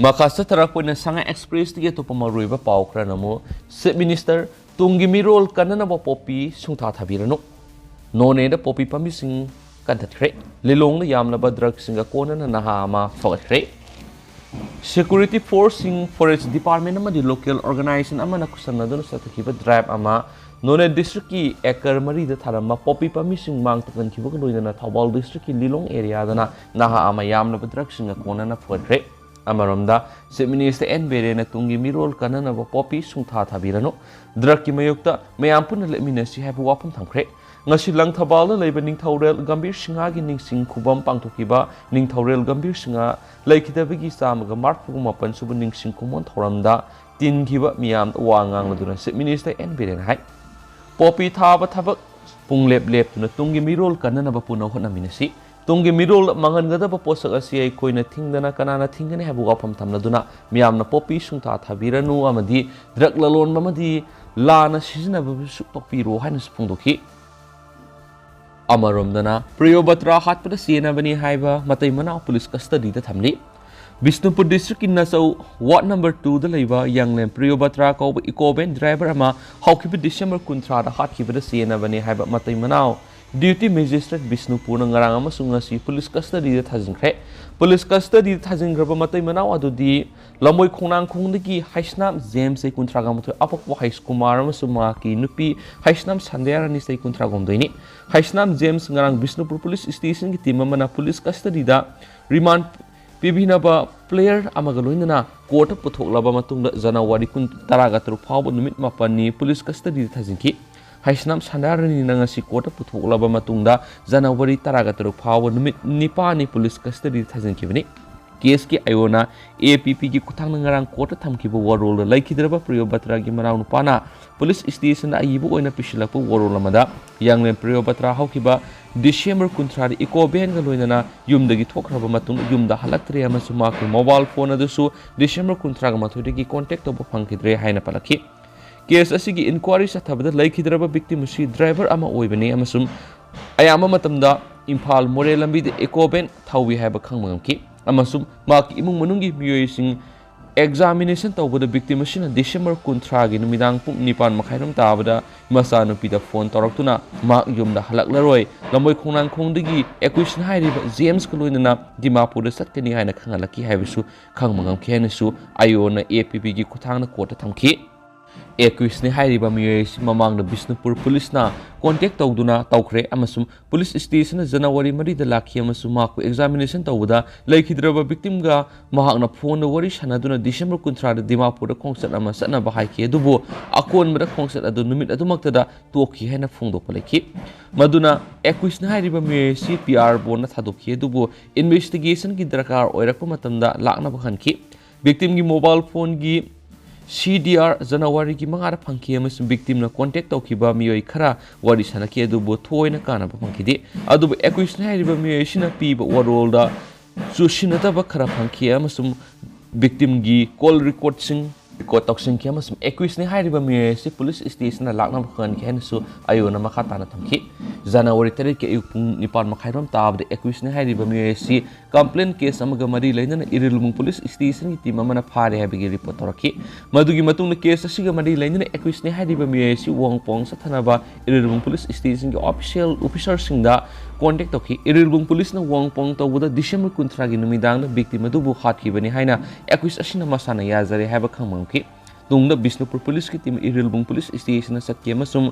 ꯃꯈꯥ ꯆꯠꯊꯔꯛꯄ ꯑꯣꯏꯅ ꯁꯉꯥꯏ ꯑꯦꯛꯁꯄ꯭ꯔꯦꯁꯇꯒꯤ ꯑꯇꯣꯞꯄ ꯃꯔꯨꯑꯣꯏꯕ ꯄꯥꯎ ꯈꯔꯅ ꯑꯃꯨꯛ, ꯆꯤꯐ ꯃꯤꯅꯤꯁꯇꯔ ꯇꯨꯡꯒꯤ ꯃꯤꯔꯣꯜ ꯀꯟꯅꯅꯕ ꯄꯣꯄꯤ ꯁꯨꯡꯊꯥ ꯊꯥꯕꯤꯔꯅꯨ꯫ ꯅꯣꯅꯦꯗ ꯄꯣꯄꯤ ꯄꯥꯝꯕꯤꯁꯤꯡ ꯀꯟꯊꯠꯈ꯭ꯔꯦ꯫ ꯂꯤꯂꯣꯡꯗ ꯌꯥꯝꯂꯕ ꯗ꯭ꯔꯒꯁꯤꯡꯒ ꯀꯣꯟꯅꯅ ꯅꯍꯥ ꯑꯃ ꯐꯒꯠꯈ꯭ꯔꯦ꯫ ꯁꯦꯀ꯭ꯌꯨꯔꯤꯇꯤ ꯐꯣꯔꯁꯁꯤꯡ, ꯐꯣꯔꯦꯁ꯭ꯠ ꯗꯤꯄꯥꯔꯠꯃꯦꯟꯠ ꯑꯃꯗꯤ ꯂꯣꯀꯦꯜ ꯑꯣꯔꯒꯅꯥꯏꯖꯦꯁꯟ ꯑꯃꯅ ꯈꯨꯠꯁꯝꯅꯗꯨꯅ ꯆꯠꯊꯈꯤꯕ ꯗ꯭ꯔꯥꯏꯚ ꯑꯃ ꯅꯣꯅꯦ ꯗꯤꯁꯇ꯭ꯔꯤꯛꯀꯤ ꯑꯦꯀꯔ ꯃꯔꯤꯗ ꯊꯥꯔꯝꯕ ꯄꯣꯄꯤ ꯄꯥꯝꯕꯤꯁꯤꯡ ꯃꯥꯡ ꯇꯥꯛꯍꯟꯈꯤꯕꯒ ꯂꯣꯏꯅꯅ ꯊꯧꯕꯥꯜ ꯗꯤꯁꯇ꯭ꯔꯤꯛꯀꯤ ꯂꯤꯂꯣꯡ ꯑꯦꯔꯤꯌꯥꯗꯅ ꯅꯍꯥ ꯑꯃ ꯌꯥꯝꯂꯕ ꯗ꯭ꯔꯒꯁꯤꯡꯅ ꯀꯣꯟꯅꯅ ꯐꯨꯒꯠꯈ꯭ꯔꯦ꯫ ꯑꯃꯔꯣꯝꯗ ꯆꯤꯐ ꯃꯤꯅꯤꯁꯇꯔ ꯑꯦꯟ ꯕꯤꯔꯦꯟꯅ ꯇꯨꯡꯒꯤ ꯃꯤꯔꯣꯜ ꯀꯟꯅꯅꯕ ꯄꯣꯄꯤ ꯁꯨꯡꯊꯥ ꯊꯥꯕꯤꯔꯅꯨ, ꯗ꯭ꯔꯒꯀꯤ ꯃꯥꯌꯣꯛꯇ ꯃꯌꯥꯝ ꯄꯨꯟꯅ ꯂꯦꯞꯃꯤꯟꯅꯁꯤ ꯍꯥꯏꯕ ꯋꯥꯐꯝ ꯊꯝꯈ꯭ꯔꯦ꯫ ꯉꯁꯤ ꯂꯪꯊꯕꯥꯜꯗ ꯂꯩꯕ ꯅꯤꯡꯊꯧꯔꯦꯜ ꯒꯝꯚꯤꯔ ꯁꯤꯡꯍꯒꯤ ꯅꯤꯡꯁꯤꯡ ꯈꯨꯕꯝ ꯄꯥꯡꯊꯣꯛꯈꯤꯕ ꯅꯤꯡꯊꯧꯔꯦꯜ ꯒꯝꯚꯤꯔ ꯁꯤꯡꯍ ꯂꯩꯈꯤꯗꯕꯒꯤ ꯆꯥꯝꯃꯒ ꯃꯔꯤꯐꯨ ꯃꯥꯄꯟ ꯁꯨꯕ ꯅꯤꯡꯁꯤꯡ ꯈꯨꯃꯣꯟ ꯊꯧꯔꯝꯗ ꯇꯤꯟꯈꯤꯕ ꯃꯤꯌꯥꯝꯗ ꯋꯥ ꯉꯥꯡꯂꯗꯨꯅ ꯆꯤꯐ ꯃꯤꯅꯤꯁꯇꯔ ꯑꯦꯟ ꯕꯤꯔꯦꯟꯅ ꯍꯥꯏ, ꯄꯣꯄꯤ ꯊꯥꯕ ꯊꯕꯛ ꯄꯨꯡꯂꯦꯞ ꯂꯦꯞꯇꯨꯅ ꯇꯨꯡꯒꯤ ꯃꯤꯔꯣꯜ ꯀꯟꯅꯅꯕ ꯄꯨꯟꯅ ꯍꯣꯠꯅꯃꯤꯟꯅꯁꯤ꯫ ꯇꯨꯡꯒꯤ ꯃꯤꯔꯣꯜꯗ ꯃꯥꯡꯍꯟꯒꯗꯕ ꯄꯣꯠꯁꯛ ꯑꯁꯤ ꯑꯩꯈꯣꯏꯅ ꯊꯤꯡꯗꯅ ꯀꯅꯥꯅ ꯊꯤꯡꯒꯅꯤ ꯍꯥꯏꯕ ꯋꯥꯐꯝ ꯊꯝꯂꯗꯨꯅ ꯃꯤꯌꯥꯝꯅ ꯄꯣꯄꯤ ꯁꯨꯡꯊꯥ ꯊꯥꯕꯤꯔꯅꯨ ꯑꯃꯗꯤ ꯗ꯭ꯔꯒ ꯂꯂꯣꯟꯕ ꯑꯃꯗꯤ ꯂꯥꯟꯅ ꯁꯤꯖꯤꯟꯅꯕꯁꯨ ꯇꯣꯛꯄꯤꯔꯣ ꯍꯥꯏꯅꯁꯨ ꯐꯣꯡꯗꯣꯛꯈꯤ꯫ ꯑꯃꯔꯣꯝꯗꯅ, ꯄ꯭ꯔꯤꯌꯣꯕꯇ꯭ꯔꯥ ꯍꯥꯠꯄꯗ ꯆꯦꯟꯅꯕꯅꯤ ꯍꯥꯏꯕ ꯃꯇꯩ ꯃꯅꯥꯎ ꯄꯨꯂꯤꯁ ꯀꯁꯇꯗꯤꯗ ꯊꯝꯂꯤ꯫ ꯕꯤꯁꯅꯨꯄꯨꯔ ꯗꯤꯁꯇ꯭ꯔꯤꯛꯀꯤ ꯅꯆꯧ ꯋꯥꯔꯗ ꯅꯝꯕꯔ ꯇꯨꯗ ꯂꯩꯕ ꯌꯥꯡꯂꯦꯟ ꯄ꯭ꯔꯤꯌꯣꯕꯇ꯭ꯔꯥ ꯀꯧꯕ ꯏꯀꯣ ꯚꯦꯟ ꯗ꯭ꯔꯥꯏꯚꯔ ꯑꯃ ꯍꯧꯈꯤꯕ ꯗꯤꯁꯦꯝꯕꯔ ꯀꯨꯟꯊ꯭ꯔꯥꯗ ꯍꯥꯠꯈꯤꯕꯗ ꯆꯦꯟꯅꯕꯅꯤ ꯍꯥꯏꯕ ꯃꯇꯩ ꯃꯅꯥꯎ ꯗ꯭ꯌꯨꯇꯤ ꯃꯦꯖꯤꯁꯇ꯭ꯔꯦꯠ ꯕꯤꯁꯅꯨꯄꯨꯔꯅ ꯉꯔꯥꯡ ꯑꯃꯁꯨꯡ ꯉꯁꯤ ꯄꯨꯂꯤꯁ ꯀꯁꯇꯗꯤꯗ ꯊꯥꯖꯤꯟꯈ꯭ꯔꯦ꯫ ꯄꯨꯂꯤꯁ ꯀꯁꯇꯗꯤꯗ ꯊꯥꯖꯤꯟꯈ꯭ꯔꯕ ꯃꯇꯩ ꯃꯅꯥꯎ ꯑꯗꯨꯗꯤ ꯂꯝꯕꯣꯏ ꯈꯣꯡꯅꯥꯡꯈꯣꯡꯗꯒꯤ ꯍꯩꯁꯅꯥꯝ ꯖꯦꯝꯁ, ꯆꯍꯤ ꯀꯨꯟꯊ꯭ꯔꯥꯒ ꯃꯥꯊꯣꯏ, ꯑꯄꯣꯛꯄ ꯍꯩꯁꯀꯨꯃꯥꯔ ꯑꯃꯁꯨꯡ ꯃꯍꯥꯛꯀꯤ ꯅꯨꯄꯤ ꯍꯩꯁꯅꯥꯝ ꯁꯟꯗ꯭ꯌꯥꯔꯥꯅꯤ, ꯆꯍꯤ ꯀꯨꯟꯊ꯭ꯔꯥꯍꯨꯝꯗꯣꯏꯅꯤ꯫ ꯍꯩꯁꯅꯥꯝ ꯖꯦꯝꯁ ꯉꯔꯥꯡ ꯕꯤꯁꯅꯨꯄꯨꯔ ꯄꯨꯂꯤꯁ ꯁ꯭ꯇꯦꯁꯟꯒꯤ ꯇꯤꯝ ꯑꯃꯅ ꯄꯨꯂꯤꯁ ꯀꯁꯇꯗꯤꯗ ꯔꯤꯃꯥꯟ ꯄꯤꯕꯤꯅꯕ ꯄ꯭ꯂꯦꯌꯔ ꯑꯃꯒ ꯂꯣꯏꯅꯅ ꯀꯣꯔꯠꯇ ꯄꯨꯊꯣꯛꯂꯕ ꯃꯇꯨꯡꯗ ꯖꯅꯋꯥꯔꯤ ꯀꯨꯟ, ꯇꯔꯥꯒ ꯇꯔꯨꯛ ꯐꯥꯎꯕ ꯅꯨꯃꯤꯠ ꯃꯥꯄꯟꯅꯤ ꯄꯨꯂꯤꯁ ꯀꯁꯇꯗꯤꯗ ꯊꯥꯖꯤꯟꯈꯤ꯫ ꯍꯩꯁꯅꯥꯝ ꯁꯟꯗ꯭ꯌꯥꯔꯥꯅꯤꯅ ꯉꯁꯤ ꯀꯣꯔꯠꯇ ꯄꯨꯊꯣꯛꯂꯕ ꯃꯇꯨꯡꯗ ꯖꯅꯋꯥꯔꯤ ꯇꯔꯥꯒ ꯇꯔꯨꯛ ꯐꯥꯎꯕ ꯅꯨꯃꯤꯠ ꯅꯤꯄꯥꯟꯅꯤ ꯄꯨꯂꯤꯁ ꯀꯁꯇꯗꯤꯗ ꯊꯥꯖꯤꯟꯈꯤꯕꯅꯤ꯫ ꯀꯦꯁꯀꯤ ꯑꯥꯏ ꯑꯣꯅ ꯑꯦ ꯄꯤ ꯄꯤꯒꯤ ꯈꯨꯠꯊꯥꯡꯗ ꯉꯔꯥꯡ ꯀꯣꯔꯠꯇ ꯊꯝꯈꯤꯕ ꯋꯥꯔꯣꯜꯗ ꯂꯩꯈꯤꯗ꯭ꯔꯕ ꯄ꯭ꯔꯤꯌꯣꯕꯇ꯭ꯔꯥꯒꯤ ꯃꯅꯥꯎꯅꯨꯄꯥꯅ ꯄꯨꯂꯤꯁ ꯁ꯭ꯇꯦꯁꯟꯗ ꯑꯏꯕ ꯑꯣꯏꯅ ꯄꯤꯁꯤꯜꯂꯛꯄ ꯋꯥꯔꯣꯜ ꯑꯃꯗ ꯌꯥꯡꯂꯦꯟ ꯄ꯭ꯔꯤꯌꯣꯕꯇ꯭ꯔꯥ ꯍꯧꯈꯤꯕ ꯗꯤꯁꯦꯝꯕꯔ ꯀꯨꯟꯊ꯭ꯔꯥꯗ ꯏꯀꯣ ꯚꯦꯟꯒ ꯂꯣꯏꯅꯅ ꯌꯨꯝꯗꯒꯤ ꯊꯣꯛꯈ꯭ꯔꯕ ꯃꯇꯨꯡꯗ ꯌꯨꯝꯗ ꯍꯜꯂꯛꯇ꯭ꯔꯦ ꯑꯃꯁꯨꯡ ꯃꯍꯥꯛꯀꯤ ꯃꯣꯕꯥꯏꯜ ꯐꯣꯟ ꯑꯗꯨꯁꯨ ꯗꯤꯁꯦꯝꯕꯔ ꯀꯨꯟꯊ꯭ꯔꯥꯒ ꯃꯥꯊꯣꯏꯗꯒꯤ ꯀꯣꯟꯇꯦꯛ ꯇꯧꯕ ꯐꯪꯈꯤꯗ꯭ꯔꯦ ꯍꯥꯏꯅ ꯄꯜꯂꯛꯈꯤ꯫ ꯀꯦꯁ ꯑꯁꯤꯒꯤ ꯏꯟꯀ꯭ꯋꯥꯔꯤ ꯆꯠꯊꯕꯗ ꯂꯩꯈꯤꯗ꯭ꯔꯕ ꯚꯤꯛꯇꯤꯝ ꯑꯁꯤ ꯗ꯭ꯔꯥꯏꯚꯔ ꯑꯃ ꯑꯣꯏꯕꯅꯤ ꯑꯃꯁꯨꯡ ꯑꯌꯥꯝꯕ ꯃꯇꯝꯗ ꯏꯝꯐꯥꯜ ꯃꯣꯔꯦ ꯂꯝꯕꯤꯗ ꯏꯀꯣ ꯚꯦꯟ ꯊꯧꯏ ꯍꯥꯏꯕ ꯈꯪꯕ ꯉꯝꯈꯤ ꯑꯃꯁꯨꯡ ꯃꯍꯥꯛꯀꯤ ꯏꯃꯨꯡ ꯃꯅꯨꯡꯒꯤ ꯃꯤꯑꯣꯏꯁꯤꯡ ꯑꯦꯛꯖꯥꯃꯤꯅꯦꯁꯟ ꯇꯧꯕꯗ ꯚꯤꯛꯇꯤꯝ ꯑꯁꯤꯅ ꯗꯤꯁꯦꯝꯕꯔ ꯀꯨꯟꯊ꯭ꯔꯥꯒꯤ ꯅꯨꯃꯤꯗꯥꯡ ꯄꯨꯡ ꯅꯤꯄꯥꯟ ꯃꯈꯥꯏꯔꯣꯝ ꯇꯥꯕꯗ ꯃꯆꯥꯅꯨꯄꯤꯗ ꯐꯣꯟ ꯇꯧꯔꯛꯇꯨꯅ ꯃꯍꯥꯛ ꯌꯨꯝꯗ ꯍꯜꯂꯛꯂꯔꯣꯏ, ꯂꯝꯕꯣꯏ ꯈꯣꯡꯅꯥꯡꯈꯣꯡꯗꯒꯤ ꯑꯦꯀ꯭ꯋꯤꯁꯟ ꯍꯥꯏꯔꯤꯕ ꯖꯦꯝꯁꯀ ꯂꯣꯏꯅꯅ ꯗꯤꯃꯥꯄꯨꯔꯗ ꯆꯠꯀꯅꯤ ꯍꯥꯏꯅ ꯈꯪꯍꯜꯂꯛꯈꯤ ꯍꯥꯏꯕꯁꯨ ꯈꯪꯕ ꯉꯝꯈꯤ ꯍꯥꯏꯅꯁꯨ ꯑꯥꯏ ꯑꯣꯅ ꯑꯦ ꯄꯤ ꯄꯤꯒꯤ ꯈꯨꯠꯊꯥꯡꯗ ꯀꯣꯔꯠꯇ ꯊꯝꯈꯤ꯫ ꯑꯦꯀ꯭ꯌꯨꯁꯅꯤ ꯍꯥꯏꯔꯤꯕ ꯃꯤꯑꯣꯏ ꯑꯁꯤ ꯃꯃꯥꯡꯗ ꯕꯤꯁꯅꯨꯄꯨꯔ ꯄꯨꯂꯤꯁꯅ ꯀꯣꯟꯇꯦꯛ ꯇꯧꯗꯨꯅ ꯇꯧꯈ꯭ꯔꯦ ꯑꯃꯁꯨꯡ ꯄꯨꯂꯤꯁ ꯁ꯭ꯇꯦꯁꯟꯗ ꯖꯅꯋꯥꯔꯤ ꯃꯔꯤꯗ ꯂꯥꯛꯈꯤ ꯑꯃꯁꯨꯡ ꯃꯍꯥꯛꯄꯨ ꯑꯦꯛꯖꯥꯃꯤꯅꯦꯁꯟ ꯇꯧꯕꯗ ꯂꯩꯈꯤꯗ꯭ꯔꯕ ꯚꯤꯛꯇꯤꯝꯒ ꯃꯍꯥꯛꯅ ꯐꯣꯟꯗ ꯋꯥꯔꯤ ꯁꯥꯟꯅꯗꯨꯅ ꯗꯤꯁꯦꯝꯕꯔ ꯀꯨꯟꯊ꯭ꯔꯥꯗ ꯗꯤꯃꯥꯄꯨꯔꯗ ꯈꯣꯡꯆꯠ ꯑꯃ ꯆꯠꯅꯕ ꯍꯥꯏꯈꯤ, ꯑꯗꯨꯕꯨ ꯑꯀꯣꯟꯕꯗ ꯈꯣꯡꯆꯠ ꯑꯗꯨ ꯅꯨꯃꯤꯠ ꯑꯗꯨꯃꯛꯇꯗ ꯇꯣꯛꯈꯤ ꯍꯥꯏꯅ ꯐꯣꯡꯗꯣꯛꯄ ꯂꯩꯈꯤ꯫ ꯃꯗꯨꯅ ꯑꯦꯀ꯭ꯌꯨꯁꯅꯤ ꯍꯥꯏꯔꯤꯕ ꯃꯤꯑꯣꯏ ꯑꯁꯤ ꯄꯤ ꯑꯥꯔ ꯕꯣꯟꯗ ꯊꯥꯗꯣꯛꯈꯤ, ꯑꯗꯨꯕꯨ ꯏꯟꯚꯦꯁꯇꯤꯒꯦꯁꯟꯒꯤ ꯗꯔꯀꯥꯔ ꯑꯣꯏꯔꯛꯄ ꯃꯇꯝꯗ ꯂꯥꯛꯅꯕ ꯈꯟꯈꯤ꯫ ꯚꯤꯛꯇꯤꯝꯒꯤ ꯃꯣꯕꯥꯏꯜ ꯐꯣꯟꯒꯤ ꯁꯤ ꯗꯤ ꯑꯥꯔ ꯖꯅꯋꯥꯔꯤꯒꯤ ꯃꯉꯥꯗ ꯐꯪꯈꯤ ꯑꯃꯁꯨꯡ ꯚꯤꯛꯇꯤꯝꯅ ꯀꯣꯟꯇꯦꯛ ꯇꯧꯈꯤꯕ ꯃꯤꯑꯣꯏ ꯈꯔ ꯋꯥꯔꯤ ꯁꯥꯟꯅꯈꯤ, ꯑꯗꯨꯕꯨ ꯊꯣꯏꯅ ꯀꯥꯟꯅꯕ ꯐꯪꯈꯤꯗꯦ꯫ ꯑꯗꯨꯕꯨ ꯑꯦꯀ꯭ꯌꯨꯁꯅꯤ ꯍꯥꯏꯔꯤꯕ ꯃꯤꯑꯣꯏ ꯑꯁꯤꯅ ꯄꯤꯕ ꯋꯥꯔꯣꯜꯗ ꯆꯨꯁꯤꯟꯅꯗꯕ ꯈꯔ ꯐꯪꯈꯤ ꯑꯃꯁꯨꯡ ꯚꯤꯛꯇꯤꯝꯒꯤ ꯀꯣꯜ ꯔꯦꯀꯣꯔꯗꯁꯤꯡ ꯔꯦꯀꯣꯔꯗ ꯇꯧꯁꯤꯟꯈꯤ ꯑꯃꯁꯨꯡ ꯑꯦꯀ꯭ꯌꯨꯁꯅꯤ ꯍꯥꯏꯔꯤꯕ ꯃꯤꯑꯣꯏ ꯑꯁꯤ ꯄꯨꯂꯤꯁ ꯁ꯭ꯇꯦꯁꯟꯗ ꯂꯥꯛꯅꯕ ꯈꯪꯍꯟꯈꯤ ꯍꯥꯏꯅꯁꯨ ꯑꯥꯏ ꯑꯣꯅ ꯃꯈꯥ ꯇꯥꯅ ꯊꯝꯈꯤ꯫ ꯖꯅꯋꯥꯔꯤ ꯇꯔꯦꯠꯀꯤ ꯑꯌꯨꯛ ꯄꯨꯡ ꯅꯤꯄꯥꯟ ꯃꯈꯥꯏꯔꯣꯝ ꯇꯥꯕꯗ ꯑꯦꯀ꯭ꯌꯨꯁꯅꯤ ꯍꯥꯏꯔꯤꯕ ꯃꯤꯑꯣꯏ ꯑꯁꯤ ꯀꯝꯄ꯭ꯂꯦꯟ ꯀꯦꯁ ꯑꯃꯒ ꯃꯔꯤ ꯂꯩꯅꯅ ꯏꯔꯤꯜꯕꯨꯡ ꯄꯨꯂꯤꯁ ꯁ꯭ꯇꯦꯁꯟꯒꯤ ꯇꯤꯝ ꯑꯃꯅ ꯐꯥꯔꯦ ꯍꯥꯏꯕꯒꯤ ꯔꯤꯄꯣꯔꯠ ꯇꯧꯔꯛꯈꯤ꯫ ꯃꯗꯨꯒꯤ ꯃꯇꯨꯡꯗ ꯀꯦꯁ ꯑꯁꯤꯒ ꯃꯔꯤ ꯂꯩꯅꯅ ꯑꯦꯀ꯭ꯌꯨꯁꯅꯤ ꯍꯥꯏꯔꯤꯕ ꯃꯤꯑꯣꯏ ꯑꯁꯤ ꯋꯥꯡꯄꯣꯡ ꯆꯠꯊꯅꯕ ꯏꯔꯤꯜꯕꯨꯡ ꯄꯨꯂꯤꯁ ꯁ꯭ꯇꯦꯁꯟꯒꯤ ꯑꯣꯐꯤꯁꯤꯌꯦꯜ ꯑꯣꯐꯤꯁꯥꯔꯁꯤꯡꯗ ꯀꯣꯟꯇꯦꯛ ꯇꯧꯈꯤ꯫ ꯏꯔꯤꯜꯕꯨꯡ ꯄꯨꯂꯤꯁꯅ ꯋꯥꯡꯄꯣꯡ ꯇꯧꯕꯗ ꯗꯤꯁꯦꯝꯕꯔ ꯀꯨꯟꯊ꯭ꯔꯥꯒꯤ ꯅꯨꯃꯤꯗꯥꯡꯗ ꯚꯤꯛꯇꯤꯝ ꯑꯗꯨꯕꯨ ꯍꯥꯠꯈꯤꯕꯅꯤ ꯍꯥꯏꯅ ꯑꯦꯀ꯭ꯌꯨꯁ ꯑꯁꯤꯅ ꯃꯁꯥꯅ ꯌꯥꯖꯔꯦ ꯍꯥꯏꯕ ꯈꯪꯕ ꯉꯝꯈꯤ꯫ ꯇꯨꯡꯗ ꯕꯤꯁꯅꯨꯄꯨꯔ ꯄꯨꯂꯤꯁꯀꯤ ꯇꯤꯝ ꯏꯔꯤꯜꯕꯨꯡ ꯄꯨꯂꯤꯁ ꯁ꯭ꯇꯦꯁꯟꯗ ꯆꯠꯈꯤ ꯑꯃꯁꯨꯡ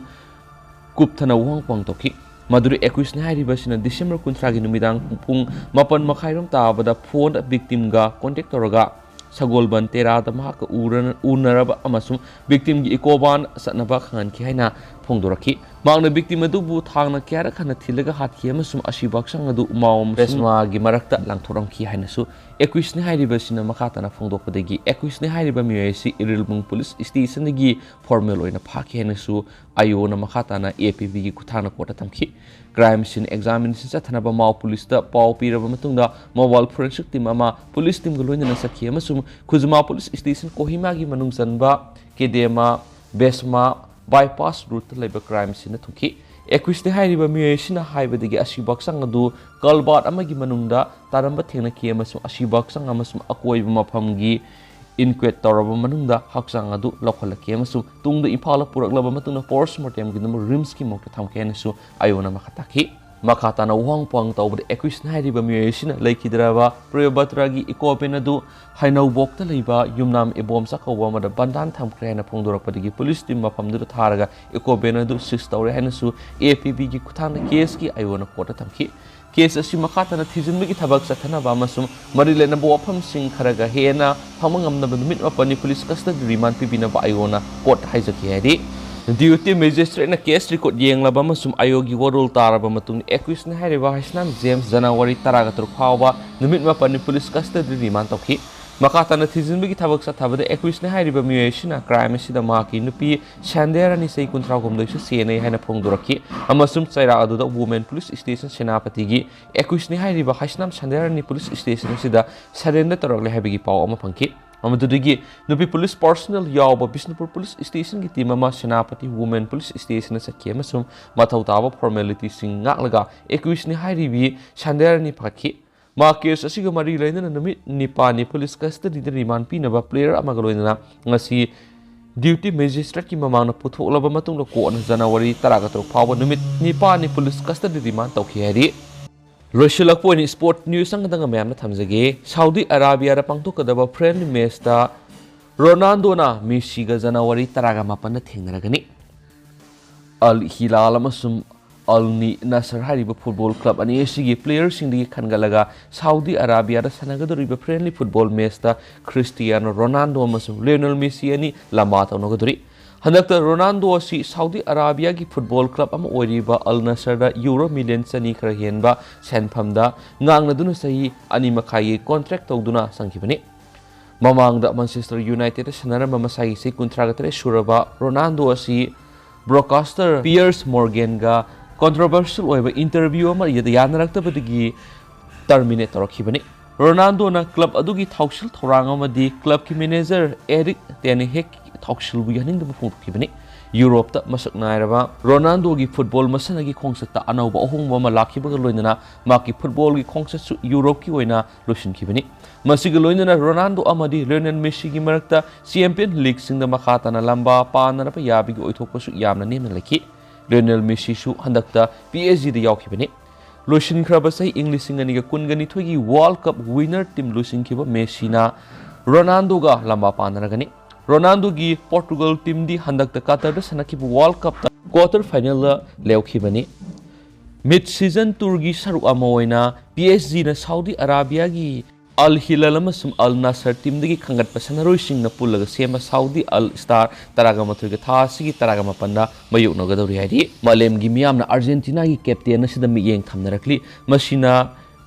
ꯀꯨꯞꯊꯅ ꯋꯥꯍꯪ ꯄꯥꯎꯊꯣꯛꯈꯤ꯫ ꯃꯗꯨꯗ ꯑꯦꯀ꯭ꯌꯨꯁꯅꯤ ꯍꯥꯏꯔꯤꯕꯁꯤꯅ ꯗꯤꯁꯦꯝꯕꯔ ꯀꯨꯟꯊ꯭ꯔꯥꯒꯤ ꯅꯨꯃꯤꯗꯥꯡ ꯄꯨꯡ ꯃꯥꯄꯟ ꯃꯈꯥꯏꯔꯣꯝ ꯇꯥꯕꯗ ꯐꯣꯟꯗ ꯚꯤꯛꯇꯤꯝꯒ ꯀꯣꯟꯇꯦꯛ ꯇꯧꯔꯒ ꯁꯒꯣꯜꯕꯟ ꯇꯦꯔꯥꯗ ꯃꯍꯥꯛꯀ ꯎꯔ-, ꯎꯅꯔꯕ ꯑꯃꯁꯨꯡ ꯚꯤꯛꯇꯤꯝꯒꯤ ꯏꯀꯣꯕꯥꯟ ꯆꯠꯅꯕ ꯈꯪꯍꯟꯈꯤ ꯍꯥꯏꯅ ꯐꯣꯡꯗꯣꯔꯛꯈꯤ꯫ ꯃꯍꯥꯛꯅ ꯚꯤꯛꯇꯤꯝ ꯑꯗꯨꯕꯨ ꯊꯥꯡꯅ ꯀꯌꯥꯔꯛ ꯍꯟꯅ ꯊꯤꯜꯂꯒ ꯍꯥꯠꯈꯤ ꯑꯃꯁꯨꯡ ꯑꯁꯤꯕ ꯍꯛꯆꯥꯡ ꯑꯗꯨ ꯎꯃꯥꯎ ꯑꯃꯁꯨꯡ ꯄꯦꯁꯃꯥꯒꯤ ꯃꯔꯛꯇ ꯂꯪꯊꯣꯔꯝꯈꯤ ꯍꯥꯏꯅꯁꯨ ꯑꯦꯀ꯭ꯌꯨꯁꯅꯤ ꯍꯥꯏꯔꯤꯕꯁꯤꯅ ꯃꯈꯥ ꯇꯥꯅ ꯐꯣꯡꯗꯣꯛꯄꯗꯒꯤ ꯑꯦꯀ꯭ꯌꯨꯁꯅꯤ ꯍꯥꯏꯔꯤꯕ ꯃꯤꯑꯣꯏ ꯑꯁꯤ ꯏꯔꯤꯜꯕꯨꯡ ꯄꯨꯂꯤꯁ ꯁ꯭ꯇꯦꯁꯟꯗꯒꯤ ꯐꯣꯔꯃꯦꯜ ꯑꯣꯏꯅ ꯐꯥꯈꯤ ꯍꯥꯏꯅꯁꯨ ꯑꯥꯏ ꯑꯣꯅ ꯃꯈꯥ ꯇꯥꯅ ꯑꯦ ꯄꯤ ꯕꯤꯒꯤ ꯈꯨꯠꯊꯥꯡꯗ ꯀꯣꯔꯠꯇ ꯊꯝꯈꯤ꯫ ꯀ꯭ꯔꯥꯏꯝ ꯁꯤꯟ ꯑꯦꯛꯖꯥꯃꯤꯅꯦꯁꯟ ꯆꯠꯊꯅꯕ ꯃꯥꯎ ꯄꯨꯂꯤꯁꯇ ꯄꯥꯎ ꯄꯤꯔꯕ ꯃꯇꯨꯡꯗ ꯃꯣꯕꯥꯏꯜ ꯐꯣꯔꯦꯟꯁꯤꯛ ꯇꯤꯝ ꯑꯃ ꯄꯨꯂꯤꯁ ꯇꯤꯝꯒ ꯂꯣꯏꯅꯅ ꯆꯠꯈꯤ ꯑꯃꯁꯨꯡ ꯈꯨꯖꯃꯥ ꯄꯨꯂꯤꯁ ꯁ꯭ꯇꯦꯁꯟ ꯀꯣꯍꯤꯃꯥꯒꯤ ꯃꯅꯨꯡ ꯆꯟꯕ ꯀꯦꯗꯦꯃꯥ ꯕꯦꯁꯃꯥ ꯕꯥꯏꯄꯥꯁ ꯔꯨꯠꯇ ꯂꯩꯕ ꯀ꯭ꯔꯥꯏꯝ ꯁꯤꯟꯗ ꯊꯨꯡꯈꯤ꯫ ꯑꯦꯀ꯭ꯌꯨꯁꯅꯤ ꯍꯥꯏꯔꯤꯕ ꯃꯤꯑꯣꯏ ꯑꯁꯤꯅ ꯍꯥꯏꯕꯗꯒꯤ ꯑꯁꯤꯕ ꯍꯛꯆꯥꯡ ꯑꯗꯨ ꯀꯜꯕꯥꯔꯠ ꯑꯃꯒꯤ ꯃꯅꯨꯡꯗ ꯇꯥꯔꯝꯕ ꯊꯦꯡꯅꯈꯤ ꯑꯃꯁꯨꯡ ꯑꯁꯤꯕ ꯍꯛꯆꯥꯡ ꯑꯃꯁꯨꯡ ꯑꯀꯣꯏꯕ ꯃꯐꯝꯒꯤ ꯏꯟꯀ꯭ꯋꯦꯠ ꯇꯧꯔꯕ ꯃꯅꯨꯡꯗ ꯍꯛꯆꯥꯡ ꯑꯗꯨ ꯂꯧꯈꯠꯂꯛꯈꯤ ꯑꯃꯁꯨꯡ ꯇꯨꯡꯗ ꯏꯝꯐꯥꯜꯗ ꯄꯨꯔꯛꯂꯕ ꯃꯇꯨꯡꯗ ꯄꯣꯁꯃꯣꯔꯇꯦꯝꯒꯤꯗꯃꯛ ꯔꯤꯝꯁꯀꯤ ꯃꯣꯔꯒꯇ ꯊꯝꯈꯤ ꯍꯥꯏꯅꯁꯨ ꯑꯥꯏ ꯑꯣꯅ ꯃꯈꯥ ꯇꯥꯈꯤ꯫ ꯃꯈꯥ ꯇꯥꯅ ꯋꯥꯍꯪ ꯄꯥꯎꯍꯪ ꯇꯧꯕꯗ ꯑꯦꯀ꯭ꯌꯨꯁꯅ ꯍꯥꯏꯔꯤꯕ ꯃꯤꯑꯣꯏ ꯑꯁꯤꯅ ꯂꯩꯈꯤꯗ꯭ꯔꯕ ꯄ꯭ꯔꯤꯌꯣꯕꯇ꯭ꯔꯥꯒꯤ ꯏꯀꯣꯕꯦꯟ ꯑꯗꯨ ꯍꯩꯅꯧꯕꯣꯛꯇ ꯂꯩꯕ ꯌꯨꯝꯅꯥꯝ ꯏꯕꯣꯝꯆꯥ ꯀꯧꯕ ꯑꯃꯗ ꯕꯟꯗꯥꯟ ꯊꯝꯈ꯭ꯔꯦ ꯍꯥꯏꯅ ꯐꯣꯡꯗꯣꯔꯛꯄꯗꯒꯤ ꯄꯨꯂꯤꯁ ꯇꯤꯝ ꯃꯐꯝꯗꯨꯗ ꯊꯥꯔꯒ ꯏꯀꯣꯕꯦꯟ ꯑꯗꯨ ꯁꯤꯖ ꯇꯧꯔꯦ ꯍꯥꯏꯅꯁꯨ ꯑꯦ ꯄꯤ ꯕꯤꯒꯤ ꯈꯨꯠꯊꯥꯡꯗ ꯀꯦꯁꯀꯤ ꯑꯥꯏ ꯑꯣꯅ ꯀꯣꯔꯠꯇ ꯊꯝꯈꯤ꯫ ꯀꯦꯁ ꯑꯁꯤ ꯃꯈꯥ ꯇꯥꯅ ꯊꯤꯖꯤꯟꯕꯒꯤ ꯊꯕꯛ ꯆꯠꯊꯅꯕ ꯑꯃꯁꯨꯡ ꯃꯔꯤ ꯂꯩꯅꯕ ꯋꯥꯐꯝꯁꯤꯡ ꯈꯔꯒ ꯍꯦꯟꯅ ꯐꯪꯕ ꯉꯝꯅꯕ ꯅꯨꯃꯤꯠ ꯃꯥꯄꯟꯅꯤ ꯄꯨꯂꯤꯁ ꯀꯁꯇꯗꯤ ꯔꯤꯃꯥꯟ ꯄꯤꯕꯤꯅꯕ ꯑꯥꯏ ꯑꯣꯅ ꯀꯣꯔꯠꯇ ꯍꯥꯏꯖꯈꯤ ꯍꯥꯏꯔꯤ꯫ ꯗ꯭ꯌꯨꯇꯤ ꯃꯦꯖꯤꯁꯇ꯭ꯔꯦꯠꯅ ꯀꯦꯁ ꯔꯦꯀꯣꯔꯗ ꯌꯦꯡꯂꯕ ꯑꯃꯁꯨꯡ ꯑꯥꯏ ꯑꯣꯒꯤ ꯋꯥꯔꯣꯜ ꯇꯥꯔꯕ ꯃꯇꯨꯡꯗ ꯑꯦꯀ꯭ꯌꯨꯁꯅ ꯍꯥꯏꯔꯤꯕ ꯍꯩꯁꯅꯥꯝ ꯖꯦꯝꯁ ꯖꯅꯋꯥꯔꯤ ꯇꯔꯥꯒ ꯇꯔꯨꯛ ꯐꯥꯎꯕ ꯅꯨꯃꯤꯠ ꯃꯥꯄꯟꯅꯤ ꯄꯨꯂꯤꯁ ꯀꯁꯇꯗꯤ ꯔꯤꯃꯥꯟ ꯇꯧꯈꯤ꯫ ꯃꯈꯥ ꯇꯥꯅ ꯊꯤꯖꯤꯟꯕꯒꯤ ꯊꯕꯛ ꯆꯠꯊꯕꯗ ꯑꯦꯀ꯭ꯌꯨꯁꯅ ꯍꯥꯏꯔꯤꯕ ꯃꯤꯑꯣꯏ ꯑꯁꯤꯅ ꯀ꯭ꯔꯥꯏꯝ ꯑꯁꯤꯗ ꯃꯍꯥꯛꯀꯤ ꯅꯨꯄꯤ ꯁꯟꯗ꯭ꯌꯥꯔꯥꯅꯤ ꯆꯍꯤ ꯀꯨꯟꯊ꯭ꯔꯥ ꯍꯨꯝꯗꯣꯏꯁꯨ ꯁꯦꯟꯅꯩ ꯍꯥꯏꯅ ꯐꯣꯡꯗꯣꯔꯛꯈꯤ ꯑꯃꯁꯨꯡ ꯆꯩꯔꯥꯛ ꯑꯗꯨꯗ ꯋꯨꯃꯦꯟ ꯄꯨꯂꯤꯁ ꯁ꯭ꯇꯦꯁꯟ ꯁꯦꯅꯥꯄꯇꯤꯒꯤ ꯑꯦꯀ꯭ꯌꯨꯁꯅꯤ ꯍꯥꯏꯔꯤꯕ ꯍꯩꯁꯅꯥꯝ ꯁꯟꯗ꯭ꯌꯥꯔꯥꯅꯤ ꯄꯨꯂꯤꯁ ꯁ꯭ꯇꯦꯁꯟ ꯑꯁꯤꯗ ꯁꯔꯦꯟꯗꯔ ꯇꯧꯔꯛꯂꯦ ꯍꯥꯏꯕꯒꯤ ꯄꯥꯎ ꯑꯃ ꯐꯪꯈꯤ꯫ ꯃꯗꯨꯗꯒꯤ ꯅꯨꯄꯤ ꯄꯨꯂꯤꯁ ꯄꯥꯔꯁꯣꯅꯦꯜ ꯌꯥꯎꯕ ꯕꯤꯁꯅꯨꯄꯨꯔ ꯄꯨꯂꯤꯁ ꯁ꯭ꯇꯦꯁꯟꯒꯤ ꯇꯤꯝ ꯑꯃ ꯁꯦꯅꯥꯄꯇꯤ ꯋꯨꯃꯦꯟ ꯄꯨꯂꯤꯁ ꯁ꯭ꯇꯦꯁꯟꯗ ꯆꯠꯈꯤ ꯑꯃꯁꯨꯡ ꯃꯊꯧ ꯇꯥꯕ ꯐꯣꯔꯃꯦꯂꯤꯇꯤꯁꯤꯡ ꯉꯥꯛꯂꯒ ꯑꯦꯀ꯭ꯌꯨꯁꯅꯤ ꯍꯥꯏꯔꯤꯕꯤ ꯁꯟꯗ꯭ꯌꯥꯔꯥꯅꯤ ꯐꯒꯠꯈꯤ꯫ ꯃꯍꯥꯛ ꯀꯦꯁ ꯑꯁꯤꯒ ꯃꯔꯤ ꯂꯩꯅꯅ ꯅꯨꯃꯤꯠ ꯅꯤꯄꯥꯟꯅꯤ ꯄꯨꯂꯤꯁ ꯀꯁꯇꯗꯤꯗ ꯔꯤꯃꯥꯟ ꯄꯤꯅꯕ ꯄ꯭ꯂꯦꯌꯔ ꯑꯃꯒ ꯂꯣꯏꯅꯅ ꯉꯁꯤ ꯗ꯭ꯌꯨꯇꯤ ꯃꯦꯖꯤꯁꯇ꯭ꯔꯦꯠꯀꯤ ꯃꯃꯥꯡꯗ ꯄꯨꯊꯣꯛꯂꯕ ꯃꯇꯨꯡꯗ ꯀꯣꯔꯠꯅ ꯖꯅꯋꯥꯔꯤ ꯇꯔꯥꯒ ꯇꯔꯨꯛ ꯐꯥꯎꯕ ꯅꯨꯃꯤꯠ ꯅꯤꯄꯥꯟꯅꯤ ꯄꯨꯂꯤꯁ ꯀꯁꯇꯗꯤ ꯔꯤꯃꯥꯟ ꯇꯧꯈꯤ ꯍꯥꯏꯔꯤ꯫ ꯂꯣꯏꯁꯤꯜꯂꯛꯄ ꯑꯣꯏꯅ ꯁ꯭ꯄꯣꯔꯠ ꯅ꯭ꯌꯨꯁ ꯑꯃꯈꯛꯇꯪꯒ ꯃꯌꯥꯝꯅ ꯊꯝꯖꯒꯦ꯫ ꯁꯥꯎꯗꯤ ꯑꯔꯥꯕꯤꯌꯥꯗ ꯄꯥꯡꯊꯣꯛꯀꯗꯕ ꯐ꯭ꯔꯦꯟꯂꯤ ꯃꯦꯆꯇ ꯔꯣꯅꯥꯜꯗꯣꯅ ꯃꯦꯁꯤꯒ ꯖꯅꯋꯥꯔꯤ ꯇꯔꯥꯒ ꯃꯥꯄꯟꯗ ꯊꯦꯡꯅꯔꯒꯅꯤ꯫ ꯑꯜ ꯍꯤꯂꯥꯜ ꯑꯃꯁꯨꯡ ꯑꯜ ꯅꯤ ꯅꯁꯔ ꯍꯥꯏꯔꯤꯕ ꯐꯨꯠꯕꯣꯜ ꯀ꯭ꯂꯕ ꯑꯅꯤ ꯑꯁꯤꯒꯤ ꯄ꯭ꯂꯦꯌꯔꯁꯤꯡꯗꯒꯤ ꯈꯟꯒꯠꯂꯒ ꯁꯥꯎꯗꯤ ꯑꯔꯥꯕꯤꯌꯥꯗ ꯁꯥꯟꯅꯒꯗꯧꯔꯤꯕ ꯐ꯭ꯔꯦꯟꯂꯤ ꯐꯨꯠꯕꯣꯜ ꯃꯦꯆꯇ ꯈ꯭ꯔꯤꯁꯇꯤꯌꯥꯅꯣ ꯔꯣꯅꯥꯜꯗꯣ ꯑꯃꯁꯨꯡ ꯂꯤꯑꯣꯅꯦꯜ ꯃꯦꯁꯤ ꯑꯅꯤ ꯂꯝꯕꯥ ꯇꯧꯅꯒꯗꯧꯔꯤ꯫ ꯍꯟꯗꯛꯇ ꯔꯣꯅꯥꯜꯗꯣ ꯑꯁꯤ ꯁꯥꯎꯗꯤ ꯑꯔꯥꯕꯤꯌꯥꯒꯤ ꯐꯨꯠꯕꯣꯜ ꯀ꯭ꯂꯕ ꯑꯃ ꯑꯣꯏꯔꯤꯕ ꯑꯜ ꯅꯁꯔꯗ ꯌꯨꯔꯣ ꯃꯤꯂꯤꯌꯟ ꯆꯅꯤ ꯈꯔ ꯍꯦꯟꯕ ꯁꯦꯟꯐꯝꯗ ꯉꯥꯡꯅꯗꯨꯅ ꯆꯍꯤ ꯑꯅꯤ ꯃꯈꯥꯏꯒꯤ ꯀꯣꯟꯇ꯭ꯔꯦꯛ ꯇꯧꯗꯨꯅ ꯆꯪꯈꯤꯕꯅꯤ꯫ ꯃꯃꯥꯡꯗ ꯃꯥꯟꯆꯦꯁꯇꯔ ꯌꯨꯅꯥꯏꯇꯦꯗꯇ ꯁꯥꯟꯅꯔꯝꯕ ꯃꯁꯥꯒꯤ ꯆꯍꯤ ꯀꯨꯟꯊ꯭ꯔꯥꯒ ꯇꯔꯦꯠ ꯁꯨꯔꯕ ꯔꯣꯅꯥꯜꯗꯣ ꯑꯁꯤ ꯕ꯭ꯔꯣꯗꯀꯥꯁꯇꯔ ꯄꯤꯌꯔꯁ ꯃꯣꯔꯒꯦꯟꯒ ꯀꯣꯟꯇ꯭ꯔꯣꯚꯔꯁꯤꯌꯦꯜ ꯑꯣꯏꯕ ꯏꯟꯇꯔꯚ꯭ꯌꯨ ꯑꯃ ꯌꯥꯅꯔꯛꯇꯕꯗꯒꯤ ꯇꯔꯃꯤꯅꯦꯠ ꯇꯧꯔꯛꯈꯤꯕꯅꯤ꯫ ꯔꯣꯅꯥꯜꯗꯣꯅ ꯀ꯭ꯂꯕ ꯑꯗꯨꯒꯤ ꯊꯧꯁꯤꯜ ꯊꯧꯔꯥꯡ ꯑꯃꯗꯤ ꯀ꯭ꯂꯕꯀꯤ ꯃꯦꯅꯦꯖꯔ ꯑꯦꯔꯤꯛ ꯇꯦꯟ ꯍꯦꯒꯀꯤ ꯊꯧꯁꯤꯜꯕꯨ ꯌꯥꯅꯤꯡꯗꯕ ꯐꯣꯡꯗꯣꯛꯈꯤꯕꯅꯤ꯫ ꯌꯨꯔꯣꯞꯇ ꯃꯁꯛ ꯅꯥꯏꯔꯕ ꯔꯣꯅꯥꯜꯗꯣꯒꯤ ꯐꯨꯠꯕꯣꯜ ꯃꯁꯥꯟꯅꯒꯤ ꯈꯣꯡꯆꯠꯇ ꯑꯅꯧꯕ ꯑꯍꯣꯡꯕ ꯑꯃ ꯂꯥꯛꯈꯤꯕꯒ ꯂꯣꯏꯅꯅ ꯃꯍꯥꯛꯀꯤ ꯐꯨꯠꯕꯣꯜꯒꯤ ꯈꯣꯡꯆꯠꯁꯨ ꯌꯨꯔꯣꯞꯀꯤ ꯑꯣꯏꯅ ꯂꯣꯏꯁꯤꯟꯈꯤꯕꯅꯤ꯫ ꯃꯁꯤꯒ ꯂꯣꯏꯅꯅ ꯔꯣꯅꯥꯜꯗꯣ ꯑꯃꯗꯤ ꯂꯤꯑꯣꯅꯦꯜ ꯃꯦꯁꯤꯒꯤ ꯃꯔꯛꯇ ꯆꯦꯝꯄꯤꯌꯟ ꯂꯤꯒꯁꯤꯡꯗ ꯃꯈꯥ ꯇꯥꯅ ꯂꯝꯕꯥ ꯄꯥꯅꯅꯕ ꯌꯥꯕꯒꯤ ꯑꯣꯏꯊꯣꯛꯄꯁꯨ ꯌꯥꯝꯅ ꯅꯦꯝꯅ ꯂꯩꯈꯤ꯫ ꯂꯤꯑꯣꯅꯦꯜ ꯃꯦꯁꯤꯁꯨ ꯍꯟꯗꯛꯇ ꯄꯤ ꯑꯦꯁ ꯖꯤꯗ ꯌꯥꯎꯈꯤꯕꯅꯤ꯫ ꯂꯣꯏꯁꯤꯟꯈ꯭ꯔꯕ ꯆꯍꯤ ꯏꯪ ꯂꯤꯁꯤꯡ ꯑꯅꯤꯒ ꯀꯨꯟꯒ ꯅꯤꯊꯣꯏꯒꯤ ꯋꯥꯔꯜ ꯀꯞ ꯋꯤꯅꯔ ꯇꯤꯝ ꯂꯣꯏꯁꯤꯟꯈꯤꯕ ꯃꯦꯁꯤꯅ ꯔꯣꯅꯥꯜꯗꯣꯒ ꯂꯝꯕꯥ ꯄꯥꯅꯔꯒꯅꯤ꯫ ꯔꯣꯅꯥꯜꯗꯣꯒꯤ ꯄꯣꯔꯇꯨꯒꯜ ꯇꯤꯝꯗꯤ ꯍꯟꯗꯛꯇ ꯀꯇꯔꯗ ꯁꯥꯟꯅꯈꯤꯕ ꯋꯥꯔꯜ ꯀꯞꯇ ꯀ꯭ꯋꯥꯇꯔ ꯐꯥꯏꯅꯦꯜꯗ ꯂꯦꯞꯈꯤꯕꯅꯤ꯫ ꯃꯤꯗ ꯁꯤꯖꯟ ꯇꯨꯔꯒꯤ ꯁꯔꯨꯛ ꯑꯃ ꯑꯣꯏꯅ ꯄꯤ ꯑꯦꯁ ꯖꯤꯅ ꯁꯥꯎꯗꯤ ꯑꯔꯥꯕꯤꯌꯥꯒꯤ ꯑꯜ ꯍꯤꯂꯥꯜ ꯑꯃꯁꯨꯡ ꯑꯜ ꯅꯥꯁꯔ ꯇꯤꯝꯗꯒꯤ ꯈꯟꯒꯠꯄ ꯁꯥꯟꯅꯔꯣꯏꯁꯤꯡꯅ ꯄꯨꯜꯂꯒ ꯁꯦꯝꯕ ꯁꯥꯎꯗꯤ ꯑꯜ ꯏꯁꯇꯥꯔ ꯇꯔꯥꯒ ꯃꯥꯊꯣꯏꯒ ꯊꯥ ꯑꯁꯤꯒꯤ ꯇꯔꯥꯒ ꯃꯥꯄꯟꯗ ꯃꯥꯌꯣꯛꯅꯒꯗꯧꯔꯤ ꯍꯥꯏꯔꯤ꯫ ꯃꯥꯂꯦꯝꯒꯤ ꯃꯤꯌꯥꯝꯅ ꯑꯥꯔꯖꯦꯟꯇꯤꯅꯥꯒꯤ ꯀꯦꯞꯇꯦꯟ ꯑꯁꯤꯗ ꯃꯤꯠꯌꯦꯡ ꯊꯝꯅꯔꯛꯂꯤ꯫ ꯃꯁꯤꯅ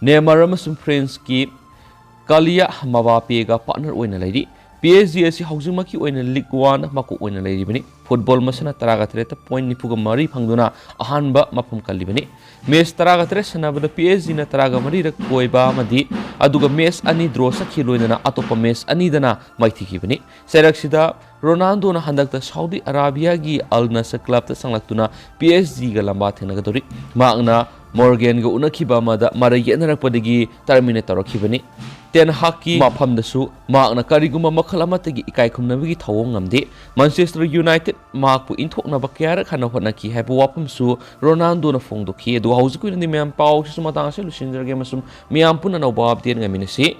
ꯅꯦꯃꯥꯔ ꯑꯃꯁꯨꯡ ꯐ꯭ꯔꯦꯟꯁꯀꯤ ꯀꯥꯂꯤꯌꯥ ꯃꯕꯥꯄꯦꯒ ꯄꯥꯔꯠꯅꯔ ꯑꯣꯏꯅ ꯂꯩꯔꯤ꯫ ꯄꯤ ꯑꯦꯁ ꯖꯤ ꯑꯁꯤ ꯍꯧꯖꯤꯛꯃꯛꯀꯤ ꯑꯣꯏꯅ ꯂꯤꯒ ꯋꯥꯟ ꯃꯀꯣꯛ ꯑꯣꯏꯅ ꯂꯩꯔꯤꯕꯅꯤ꯫ ꯐꯨꯠꯕꯣꯜ ꯃꯁꯥꯟꯅ ꯇꯔꯥꯒ ꯇꯔꯦꯠꯇ ꯄꯣꯏꯟ ꯅꯤꯐꯨꯒ ꯃꯔꯤ ꯐꯪꯗꯨꯅ ꯑꯍꯥꯟꯕ ꯃꯐꯝ ꯀꯜꯂꯤꯕꯅꯤ꯫ ꯃꯦꯆ ꯇꯔꯥꯒ ꯇꯔꯦꯠ ꯁꯥꯟꯅꯕꯗ ꯄꯤ ꯑꯦꯁ ꯖꯤꯅ ꯇꯔꯥꯒ ꯃꯔꯤꯔꯛ ꯀꯣꯏꯕ ꯑꯃꯗꯤ ꯑꯗꯨꯒ ꯃꯦꯆ ꯑꯅꯤ ꯗ꯭ꯔꯣ ꯆꯠꯈꯤ ꯂꯣꯏꯅꯅ ꯑꯇꯣꯞꯄ ꯃꯦꯆ ꯑꯅꯤꯗꯅ ꯃꯥꯏꯊꯤꯈꯤꯕꯅꯤ꯫ ꯆꯩꯔꯛꯁꯤꯗ ꯔꯣꯅꯥꯜꯗꯣꯅ ꯍꯟꯗꯛꯇ ꯁꯥꯎꯗꯤ ꯑꯔꯥꯕꯤꯌꯥꯒꯤ ꯑꯜ ꯅꯁꯔ ꯀ꯭ꯂꯕꯇ ꯆꯪꯂꯛꯇꯨꯅ ꯄꯤ ꯑꯦꯁ ꯖꯤꯒ ꯂꯝꯕꯥ ꯊꯦꯡꯅꯒꯗꯧꯔꯤ꯫ ꯃꯍꯥꯛꯅ ꯃꯣꯔꯒꯦꯟꯒ ꯎꯅꯈꯤꯕ ꯑꯃꯗ ꯃꯔꯩ ꯌꯦꯠꯅꯔꯛꯄꯗꯒꯤ ꯇꯔꯃꯤꯅꯦꯠ ꯇꯧꯔꯛꯈꯤꯕꯅꯤ꯫ ꯇꯦꯟ ꯍꯥꯛꯀꯤ ꯃꯐꯝꯗꯁꯨ ꯃꯍꯥꯛꯅ ꯀꯔꯤꯒꯨꯝꯕ ꯃꯈꯜ ꯑꯃꯠꯇꯒꯤ ꯏꯀꯥꯏ ꯈꯨꯝꯅꯕꯒꯤ ꯊꯧꯑꯣꯡ ꯉꯝꯗꯦ꯫ ꯃꯥꯟꯆꯦꯁꯇꯔ ꯌꯨꯅꯥꯏꯇꯦꯗ ꯃꯍꯥꯛꯄꯨ ꯏꯟꯊꯣꯛꯅꯕ ꯀꯌꯥꯔꯛ ꯍꯟꯅ ꯍꯣꯠꯅꯈꯤ ꯍꯥꯏꯕ ꯋꯥꯐꯝꯁꯨ ꯔꯣꯅꯥꯜꯗꯣꯅ ꯐꯣꯡꯗꯣꯛꯈꯤ꯫ ꯑꯗꯨꯒ ꯍꯧꯖꯤꯛꯀꯤ ꯑꯣꯏꯅꯗꯤ ꯃꯌꯥꯝ ꯄꯥꯎꯁꯤꯁꯨ ꯃꯇꯥꯡ ꯑꯁꯤꯗ ꯂꯣꯏꯁꯤꯟꯖꯔꯒꯦ ꯑꯃꯁꯨꯡ ꯃꯤꯌꯥꯝ ꯄꯨꯟꯅ ꯑꯅꯧꯕ ꯑꯞꯗꯦꯠ ꯉꯥꯏꯃꯤꯟꯅꯁꯤ꯫